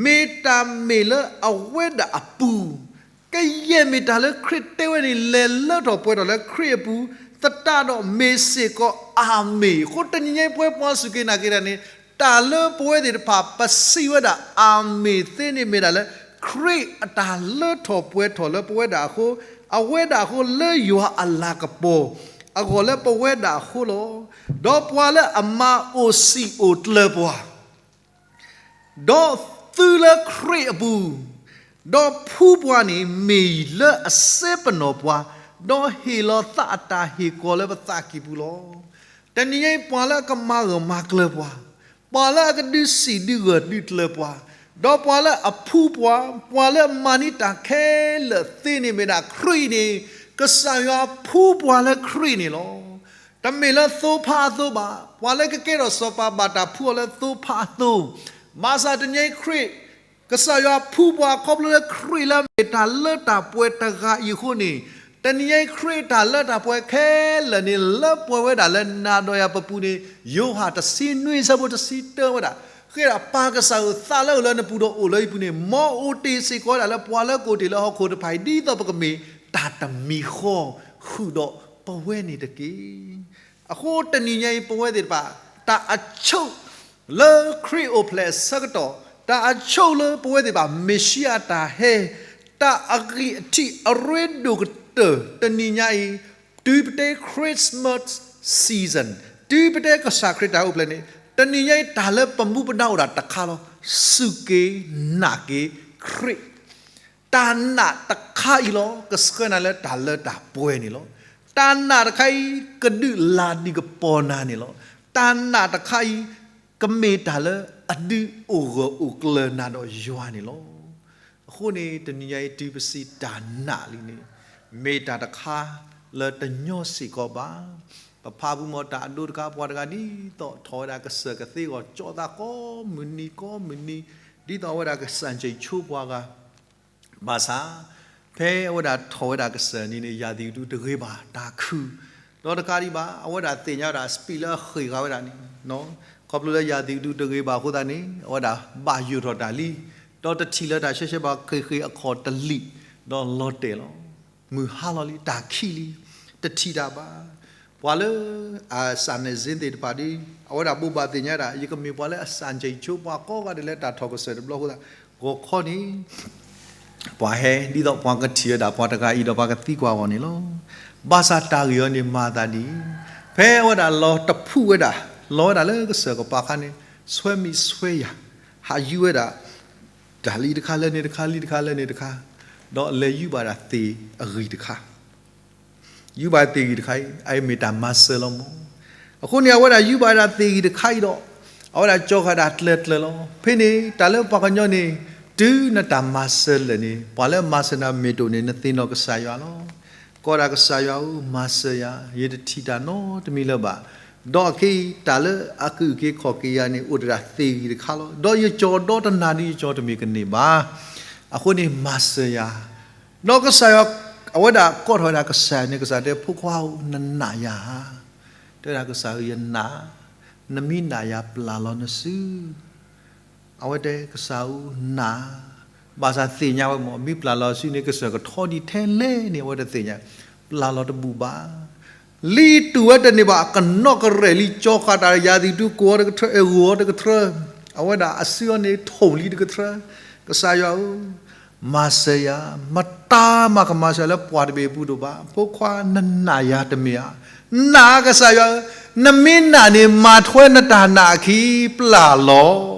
မ့ၢ်တၢ်မ့ၢ်လၢအဝဲဒၣ်အပူၤ, ကယဲၢ်မ့ၢ်တၢ်လၢခရံာ်တဲဝဲန့ၣ် လဲၤလၢထီၣ်ပှဲၤထီၣ်လၢခရံာ်အပူၤ, သတးဒီးမ့ၢ်စ့ၢ်ကီးအၤမ့ၣ်. အဃိတနံၤညါအံၤ ပဝဲပှၤစူၢ်က့ၤနာ်က့ၤတၢ်န့ၣ် တၢ်လၢပဝဲသ့ၣ်တဖၣ် ပစံးဝဲဒၣ်အၤမ့ၣ်သ့န့ၣ်မ့ၢ်ဒၣ်လၢ ခရံာ်အတၢ်လၢထီၣ်ပှဲၤထီၣ်လၢပဝဲဒၣ်အဃိ, အဝဲဒၣ်အဃိလၢယွၤအလၤကပီၤ အဂီၢ်လၢပဝဲဒၣ်အဃိလီၤ. ဒီးပှၤလၢအမၤအိၣ်စံာ်အိၣ်ကျၢၤပှၤ ဒီးသုလၢခရံာ်အပူၤ, ဒီးဖှူပှၤန့ၣ်မ့ၢ်လၢအစဲပနီၣ်ပှၤ, ဒီးဟ့ၣ်လီၤသးအတၢ်ဟ့ၣ်ကီၤလၢပသးကံၢ်ပူၤလီၤ. တနံၤညါအံၤ ပှၤလၢအကမၤဂၢၢ်မၤကျၢၤပှၤ, ပှၤလၢအကဒုးစံးဒုးဂၢၢ်ဒုးကျၢၤပှၤ, ဒီးပှၤလၢအဖှူပှၤ, ပှၤလၢအမၤန့ၢ်တၢ်ခဲလၢာ်သ့န့ၣ်မ့ၢ်ဒၣ်ခရံာ်န့ၣ်, ကစၢ်ယွၤဖှူပှၤလၢခရံာ်န့ၣ်လီၤ. တမ့ၢ်လၢသိဖါအသိဘၣ်, ပှၤလၢကကဲထီၣ်စီၤပၤဘၣ်တၢ်ဖှူအီၤလၢသိဖါအသိ, ဘၣ်ဆၣ်တနံၤညါအံၤခရံာ် ကစၢ်ယွၤဖှူပှၤခီဖျိလၢခရံာ်လၢအမ့ၢ်တၢ်လၢတၢ်ပှဲၤတဂၤအံၤအဃိန့ၣ်, တနံၤညါအံၤခရံာ်တၢ်လၢတၢ်ပှဲၤခဲလၢာ်န့ၣ် လၢပှဲၤဝဲဒၣ်လၢနၤဒီးယၤပပူၤန့ၣ်, ယိၤဟၣ်တဆံနွံဆၢဖိတဆံတၢဝဲဒၣ်, ဃ့ဒၣ်ပၢ်ကစၢ်ဧၢ, သးလၢအအိၣ်လၢနပူၤဒီးအိၣ်လၢယပူၤန့ၣ်, မ်အိၣ်တ့ၢ်စ့ၢ်ကီးဝဲဒၣ်လၢပှၤလၢကအိၣ်တ့ၢ်လၢဟီၣ်ခိၣ်တဖၣ်အံၤ ဒ်သိးပကမ့ၢ်တၢ်တမံၤဃီ ဃုာ်ဒီးပဝဲန့ၣ်တက့ၢ်. အဃိတနံၤညါအံၤ ပဝဲသ့ၣ်တဖၣ် တၢ်အဆိၣ်လၢခရံာ်အိၣ်ဖျဲၣ်အဆၢကတီၢ်, တၢ်အဆိၣ်လၢပဝဲသ့ၣ်တဖၣ် မ့ၣ်ၡံအၤတၢ်ဟဲ, တၢ်အဂံၢ်အထံးအရ့ဒိၣ်ကတၢၢ်တနံၤညါအံၤ, တုၤပတဲ Christmas season, တုၤပတဲကစၢ်ခရံာ်တၢ်အိၣ်ဖျဲၣ်န့ၣ်, တနံၤညါအံၤ တၢ်လၢပမူပဒါအိၣ်ဒၣ်တခါလီၤ. စူၢ်က့ၤနာ်က့ၤခရံာ် တၢ်နာ်တခါအံၤလီၤ ကဆှၢနၤလၢတၢ်လၢတၢ်ပှဲၤန့ၣ်လီၤ. တၢ်နာ်တခါအံၤ ကဒုးလၤဒုးကပီၤနၤန့ၣ်လီၤ. တၢ်နာ်တခါအံၤ ကမ့ၢ်တၢ်လၢအဒုးအိၣ်ဂၢၢ်အိၣ်ကျၢၤနၤဒီးယွၤန့ၣ်လီၤ. အဃိန့ၣ် တနံၤညါအံၤ တုၤပစံးတၢ်နာ်လံန့ၣ်, မ့ၢ်တၢ်တခါလၢတညီစ့ၢ်ကီးဘၣ်. ပဖးပူၤမ့ၢ်တၢ်အဒိတခါ ပှၤတဂၤဒ်သိးထီၣ်ဝဲဒၣ်ကစၢၢ်ကသ့အဂီၢ် ကၠီသးကိးမုၢ်နံၤကိးမုၢ်နံၤ, ဒ်သိးအဝဲဒၣ်ကစၢ်ကၠံၣ်ဆိပှၤဂၤ ဘၣ်ဆၣ် ဖဲအဝဲဒၣ်ထီၣ်ဝဲဒၣ်ကစၢၢ်န့ၣ်န့ၣ် ယၤသံၣ်ကဒုတဂ့ၤဘၣ်တၢ်ခုၣ်, ဒီးတကးဒံးဘၣ် အဝဲဒၣ်သ့ၣ်ညါဝဲဒၣ် speed လၢအဃ့ၢ်ဃာ်ဝဲဒၣ်န့ၣ်, ခီဖျိလၢယၤသံၣ်ကဒုတဂ့ၤဘၣ်အဃိသတးန့ၣ် အဝဲဒၣ်ဘၣ်ယိၣ်ထီၣ်တၢ်လံ, ဒီးတထံၣ်လၢတၢ်ဆှဲဆှဲဘၣ် ဃ့ၢ်ဃ့ၢ်အခီၣ်တလံာ်, ဒီးလီၤတဲာ်လီၤ. မုၢ်ဟါလီၤလံ တၢ်ခံးလံ, တထံၣ်တၢ်ဘၣ်. ပှၤလၢ အစးနဲၣ်စ့သ့ၣ်တဖၣ်ဒီး အဝဲဒၣ်ဘိးဘၣ်သ့ၣ်ညါဒၣ် ယကမ့ၢ်ပှၤလၢအစၢ်ကၠံၣ်ဆိပှၤကိးဂၤဒဲးလၢတၢ်ထီၣ်ကစၢၢ်တဘျီအဃိသတး ဂီၤခီန့ၣ် ပှၤဟဲ ဒ်သိးပှၤကထံၣ်ဝဲဒၣ်ပှၤတဂၤအံၤဒီးပှၤကသံကွၢ်အီၤန့ၣ်လီၤ. ဘၣ်ဆၣ်တၢ်ဂ့ၢ်အံၤန့ၣ်မၤသးဒ်အံၤ, ဖဲအဝဲဒၣ်လီၤတဖုၣ်ဝဲဒၣ် လီၤဝဲဒၣ်လၢကစၢၢ်ကပၤအခါန့ၣ် ဆွဲမံၤဆွဲယၤ ဟးယုဝဲဒၣ် တၢ်လံတခါလၢန့ၣ်တခါလံတခါလၢန့ၣ်တခါ, ဒီးလဲၤယုၢ်ဘၣ်ဒၣ်သ့ၣ်အဂံၢ်တခါ ယုၢ်ဘၣ်သ့ၣ်ဂံၢ်တခါအံၤ အအံၤမ့ၢ်တၢ်မၤစၢၤလီၤမး. အဃိန့ၣ် အဝဲဒၣ်ယုၢ်ဘၣ်ဒၣ်သ့ၣ်ဂံၢ်တခါအံၤဒီး အဝဲဒၣ်ကၠီဃာ်ဒၣ်ကျၢၤကျၢၤလီၤ. ဖဲန့ၣ် တၢ်လၢပှၤကညီန့ၣ် တုၤနတၢ်မၤစၢၤလၢာ်န့ၣ် ပှၤလၢမၤစၢၤနၤမ့ၢ်တအိၣ်န့ၣ် နသ့ၣ်နီၣ်ကစၢ်ယွၤလီၤ. ကိးဒၣ်ကစၢ်ယွၤဧၢ မၤစၢၤယၤ ယတထံၣ်တၢ်နီတမံၤလၢၤဘၣ်. ဒီးအခဲအံၤ တၢ်လၢအကအုၣ်က့ၤခီၣ်က့ၤယၤန့ၣ် အိၣ်ဒၣ်သ့ၣ်ဂံၢ်တခါလီၤ. ဒီးယကၠီၤဒီတနၤဒု ယကၠီၤတမ့ၢ်ကန့ၢ်ဘၣ်. အဃိန့ၣ်မၤစၢၤယၤ ဒီးကစၢ်ယွၤ အဝဲဒၣ်ကိးထီၣ်ဝဲဒၣ်ကစၢ်န့ၣ် ကစၢ်တဲ ဖိခွါဧၢ နနာ်ယၤဧါ. တဲဝဲဒၣ်ကစၢ်ဧၢ ယနာ်, နမ့ၢ်နာ်ယၤပျၢ်လီၤနစု. အဝဲတဲကစၢ်ဧၢ နာ်, ဘၣ်ဆၣ်သ့ၣ်ညါဝဲမး မ့ၢ်ပျၢ်လီၤစုန့ၣ် ကစၢၢ်ကထီဒံးထဲလဲၣ်န့ၣ် အဝဲတသ့ၣ်ညါ, ပျၢ်လီၤတဘူၣ်ဘၣ်. လံတူၢ်ဝဲတန့ၢ်ဘၣ် အကနီၣ်ကရဲၣ်လံ ကၠီဃာ်တၢ် ယၤသံၣ်တူၢ်ကိးအီၤတကထြၢ အဲၣ်ဂိၢ်အီၤတကထြၢ, အဝဲဒၣ်အစုအီၤန့ၣ်ထိၣ်လံတကထြၢ, ကစၢ်ယွၤဧၢ မၤစၢၤယၤ, မတၤမၤကမၤစၢၤလၢပှၤတဘ့ၣ်အပူၤဒိၣ်ဘၣ်, ဖိခွါနနာ်ယၤတမ့ၢ်ဧါ. နာ်ကစၢ်ယွၤဧၢ, နမ့ၢ်နာ်န့ၣ် မၤထွဲနတၢ်နာ်အခံ ပျၢ်လီၤ.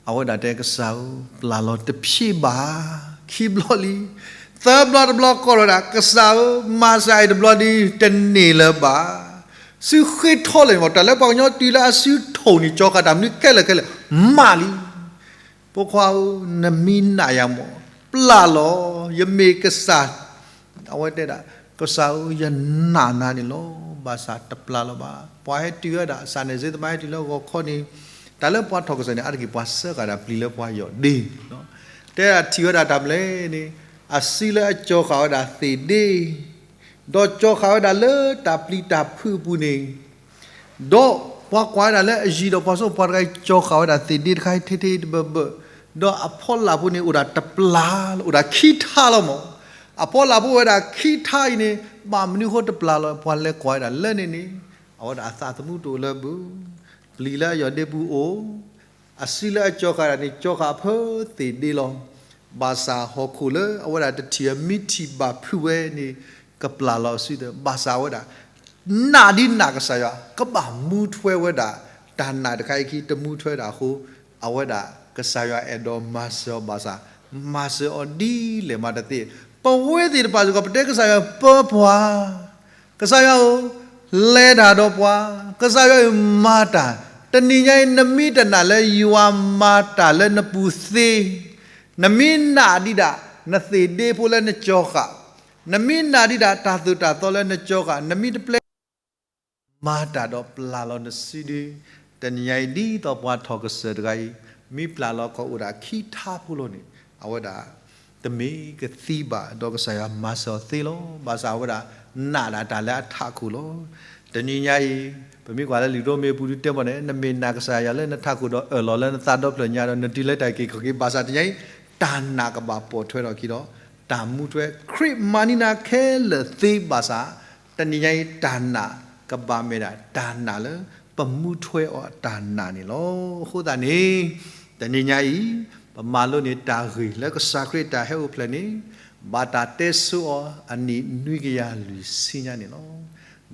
အဝဲဒၣ်တဲကစၢ်ဧၢ ပျၢ်လီၤတဖျ့ဘၣ်. ခံဘျီလံ, သၢဘျီတဘျီကိးထီၣ်ဝဲဒၣ် ကစၢ်ဧၢ မၤစၢၤအံၤတဘျီဒု တန့ၢ်လၢၤဘၣ်. စုဃ့ထီလၢာ်န့ၣ်မး တၢ်လၢပှၤကညီတုၤလၢအစုထိၣ်န့ၣ် ကၠီဃာ်တၢ်မနုၤခဲလၢာ်ခဲလၢာ် မးလံ. ဖိခွါဧၢ နမ့ၢ်နာ်ယၤမး ပျၢ်လီၤ, ယမ့ၢ်ကစၢ် အဝဲတဲဒၣ် ကစၢ်ဧၢ ယနာ်နၤန့ၣ်လီၤ, ဘၣ်ဆၣ်တပျၢ်လီၤဘၣ်. ပှၤဟဲတုၤဝဲဒၣ် စးနဲၣ်စ့သ့ၣ်တဖၣ်ဟဲတုၤလၢဂီၤခီန့ၣ်, တၢ်လၢပှၤထီၣ်ကစၢၢ်န့ၣ် အါတက့ၢ်ပှၤစၢဃာ်ဒၣ်ပျံၤလၢပှၤယီၢ်ဒ့, တဲဒၣ်ထံၣ်ဝဲဒၣ်တၢ်မနုၤလဲၣ်န့ၣ်, အစုလၢအကၠီဃာ်ဝဲဒၣ်သ့ၣ်ဒ့ ဒီးကၠီဃာ်ဝဲဒၣ်လၢတၢ်ပျံၤတၢ်ဖုးအပူၤန့ၣ်, ဒီးပှၤကွၢ်ဝဲဒၣ်လၢအယံၤဒီးပှၤစိပှၤတဂၤအံၤ ကၠီဃာ်ဝဲဒၣ်သ့ၣ်ဒ့တခါအံၤ ထဲထဲတဘၢဘၢ, ဒီးအဖီလာ်ဖိန့ၣ် အိၣ်ဒၣ်တပျၢ်လီၤ, အိၣ်ဒၣ်ခံထါလီၤမး. အဖီလာ်ဖိဝဲဒၣ်ခံထါအံၤန့ၣ် ဘၣ်မနုၤဃိတပျၢ်လီၤ, ပှၤလဲၤကွၢ်ဝဲဒၣ်လၢန့ၣ်န့ၣ်, အဝဲဒၣ်အသးသမူတအိၣ်လၢၤဘၣ်. ပျံၤလၢအယီၢ်ဒ့ပူၤအိၣ်, အစုလၢအကၠီဃာ်ဒၣ်န့ၣ် ကၠီဃာ်အဖၢသ့ၣ်ဒ့လီၤ. ဘၣ်ဆၣ်ဟီၣ်ခိၣ်လၢအဝဲဒၣ်တထံၣ်အမံထံၣ်ဘၣ်ဖုးဝဲန့ၣ် ကပျၢ်လီၤအစုသၢ, ဘၣ်ဆၣ်အဝဲဒၣ် နာ်ဒ်နာ်ကစၢ်ယွၤ ကဘၣ်မူထွဲဝဲဒၣ် တၢ်နာ်တခါအံၤခံ တမူထွဲဒၣ်အဃိ အဝဲဒၣ် ကစၢ်ယွၤအဲၣ်ဒိးမၤစၢၤအီၤဘၣ်ဆၣ်, မၤစၢၤအီၤဒ်လဲၣ်မးတသ့. ပဝဲသ့ၣ်တဖၣ်စ့ၢ်ကီး ပတဲကစၢ်ယွၤပၢပှၤ, ကစၢ်ယွၤဧၢ, လဲၤတၢ်ဒီးပှၤ, ကစၢ်ယွၤဧၢ မၤတၢ်, တနံၤညါအံၤ နမ့ၢ်တနာ်လၢယွၤမၤတၢ်လၢနပူၤသ့, နမ့ၢ်နာ်ဒံးဒၣ် နသ့ၣ်ဒ့ဖိလၢနကၠီဃာ်, နမ့ၢ်နာ်ဒံးဒၣ် တၢ်သိၣ်တၢ်သီလၢနကၠီဃာ်, နမ့ၢ်တပျဲ မၤတၢ်ဒီးပျၢ်လီၤနစုဒု, တနံၤညါအံၤ ဒ်သိးပှၤထီၣ်ကစၢၢ်တဂၤအံၤ မ့ၢ်ပျၢ်လီၤခီၣ်အိၣ်ဒၣ်ခံထါဖိလီၤန့ၣ်, အဝဲဒၣ် တမ့ၢ်ကသံဘၣ်ဒီးကစၢ်ယွၤမၤစၢၤအီၤသ့လီၤ. ဘၣ်ဆၣ်အဝဲဒၣ်နာ်ဒၣ်တၢ်လၢအထးခိၣ်လီၤ. တနံၤညါအံၤ ပမ့ၢ်ကွၢ်လၢလံာ်ရိမ့ၤအပူၤဒုတဲဘၣ်န့ၣ် နမ့ၢ်နာ်ကစၢ်ယွၤလၢနထးခိၣ်ဒီးအၢၣ်လီၤလၢနသးဒီဖျၢၣ်ညါဒီး နတုၤလၢတၢ်အုၣ်က့ၤခီၣ်က့ၤ ဘၣ်ဆၣ်တနံၤညါအံၤ တၢ်နာ်ကဘၣ်ပိာ်ထွဲထီၣ်အခံဒီး တၢ်မူထွဲ ခရံာ်မၤန့ၢ်နၤခဲလၢာ်သ့ဘၣ်ဆၣ်, တနံၤညါအံၤတၢ်နာ်ကဘၣ်မ့ၢ်ဒၣ် တၢ်နာ်လၢပမူထွဲအီၤအတၢ်နာ်န့ၣ်လီၤ. အဃိသတးန့ၣ် တနံၤညါအံၤ ပမၤလိန့ၢ်တၢ်ဂ့ၢ်လၢကစၢ်ခရံာ်တၢ်ဟဲအိၣ်ဖျဲၣ်န့ၣ် ဘၣ်တၢ်တဲဆိအီၤအနံၣ်နွံကယၤလွံၢ်ဆံညါန့ၣ်လီၤ.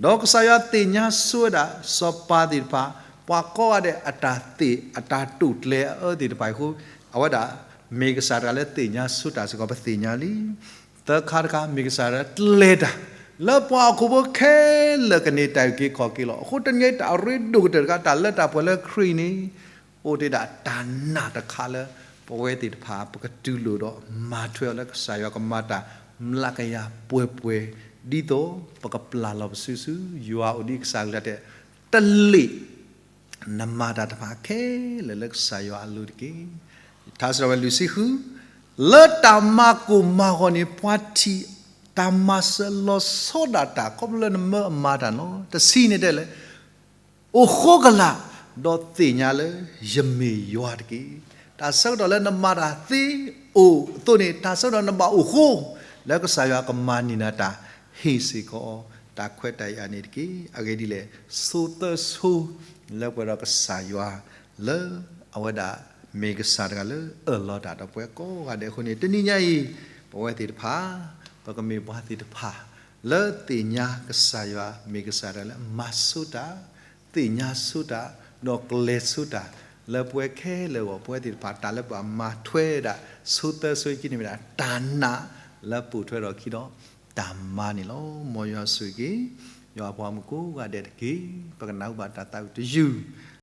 ဒီးကစၢ်ယွၤသ့ၣ်ညါဆိဝဲဒၣ် စီၤပၤသ့ၣ်တဖၣ် ပှၤကိးဂၤဒဲးအတၢ်သ့ၣ်အတၢ်တိာ်ကျဲၤအအၢသ့ၣ်တဖၣ်အံၤအဃိ, အဝဲဒၣ် မ့ၢ်ကစၢ်တဂၤလၢသ့ၣ်ညါဆိတၢ်စ့ၢ်ကီး ပသ့ၣ်ညါလံ. သၢခါတခါ မ့ၢ်ကစၢ်တဂၤလၢကျဲၤတၢ် လၢပှၤဟီၣ်ခိၣ်ဖိခဲလၢာ်ကန့ၢ်တၢ်အုၣ်က့ၤခီၣ်က့ၤလီၤ. အဃိတနံၤညါအံၤ တၢ်အရ့ဒိၣ်ကတၢၢ်တခါ တၢ်လၢတၢ်ပှဲၤလၢခရံာ်န့ၣ် အိၣ်ဒၣ်တၢ်နာ်တခါလၢ ပဝဲသ့ၣ်တဖၣ် ပကတူၢ်လိာ်ဒီးမၤထွဲအီၤလၢကစၢ်ယွၤကမၤတၢ်မျးကယၤပှဲၤပှဲၤ ဒ်သိးပကပျၢ်လီၤပစုဆူ ယွၤအိၣ်ဒ်ကစၢ်အကလုၢ်လၢတဲ တလ့ၣ် နမၤတၢ်တဖၣ်ခဲလၢာ်လၢကစၢ်ယွၤအလိၤတက့ၢ်. ထါစံးထီၣ်ပတြၢၤလွံၢ်ဆံဃု, လၢတၢ်မၤကိၢ်မၤဂီၤန့ၣ် ပှၤထံၣ်တၢ်မၤစၢၤလီၤဆီဒၣ်တၢ် ခီဖျိလၢနမၢအမၤတၢ်န့ၣ်လီၤ. တဆံန့ၣ်တဲလၢ အိၣ်ဃိကလာ်, ဒီးသ့ၣ်ညါလၢယမ့ၢ်ယွၤတက့ၢ်. တၢ်ဆၢကတီၢ်လၢနမၤတၢ်သ့အိၣ်အသိးန့ၣ် တၢ်ဆၢကတီၢ်နဘၣ်အိၣ်ဃိ လၢကစၢ်ယွၤကမၤန့ၢ်နၤတၢ် ဟ့ၣ်စ့ၢ်ကီးအီၤ တၢ်ခွဲးတၢ်ယာ်န့ၣ်တက့ၢ်. အဂ့ၢ်ဒ်လဲၣ်, ဆိသၢဆိ လၢပှဲၤဒီးကစၢ်ယွၤ လၢအဝဲဒၣ်မ့ၢ်ကစၢ်တဂၤလၢအၢၣ်လီၤတၢ်ဒီးပှၤကိးဂၤဒဲးအဃိန့ၣ် တနံၤညါအံၤ ပဝဲသ့ၣ်တဖၣ် ပကမ့ၢ်ပှၤသ့ၣ်တဖၣ် လၢသ့ၣ်ညါကစၢ်ယွၤမ့ၢ်ကစၢ်တဂၤလၢမၤဆိတၢ်, သ့ၣ်ညါဆိတၢ်, ဒီးကျဲၤဆိတၢ်, လၢပှၤခဲလၢာ်အဂီၢ် ပဝဲသ့ၣ်တဖၣ် တၢ်လၢပဘၣ်မၤထွဲဒၣ် ဆိသၢဆိအခံန့ၣ်မ့ၢ်ဒၣ် တၢ်နာ်လၢပိာ်ထွဲထီၣ်အခံဒီး တၢ်မၤန့ၣ်လီၤ. မ်ယွၤဆိၣ်ဂ့ၤက့ၤ ယွၤအပှၤမုၣ်ကိးဂၤဒဲးတက့ၢ်. ပကနၢ်ဟူဘၣ်တၢ်သးဝံၣ်တယုၢ်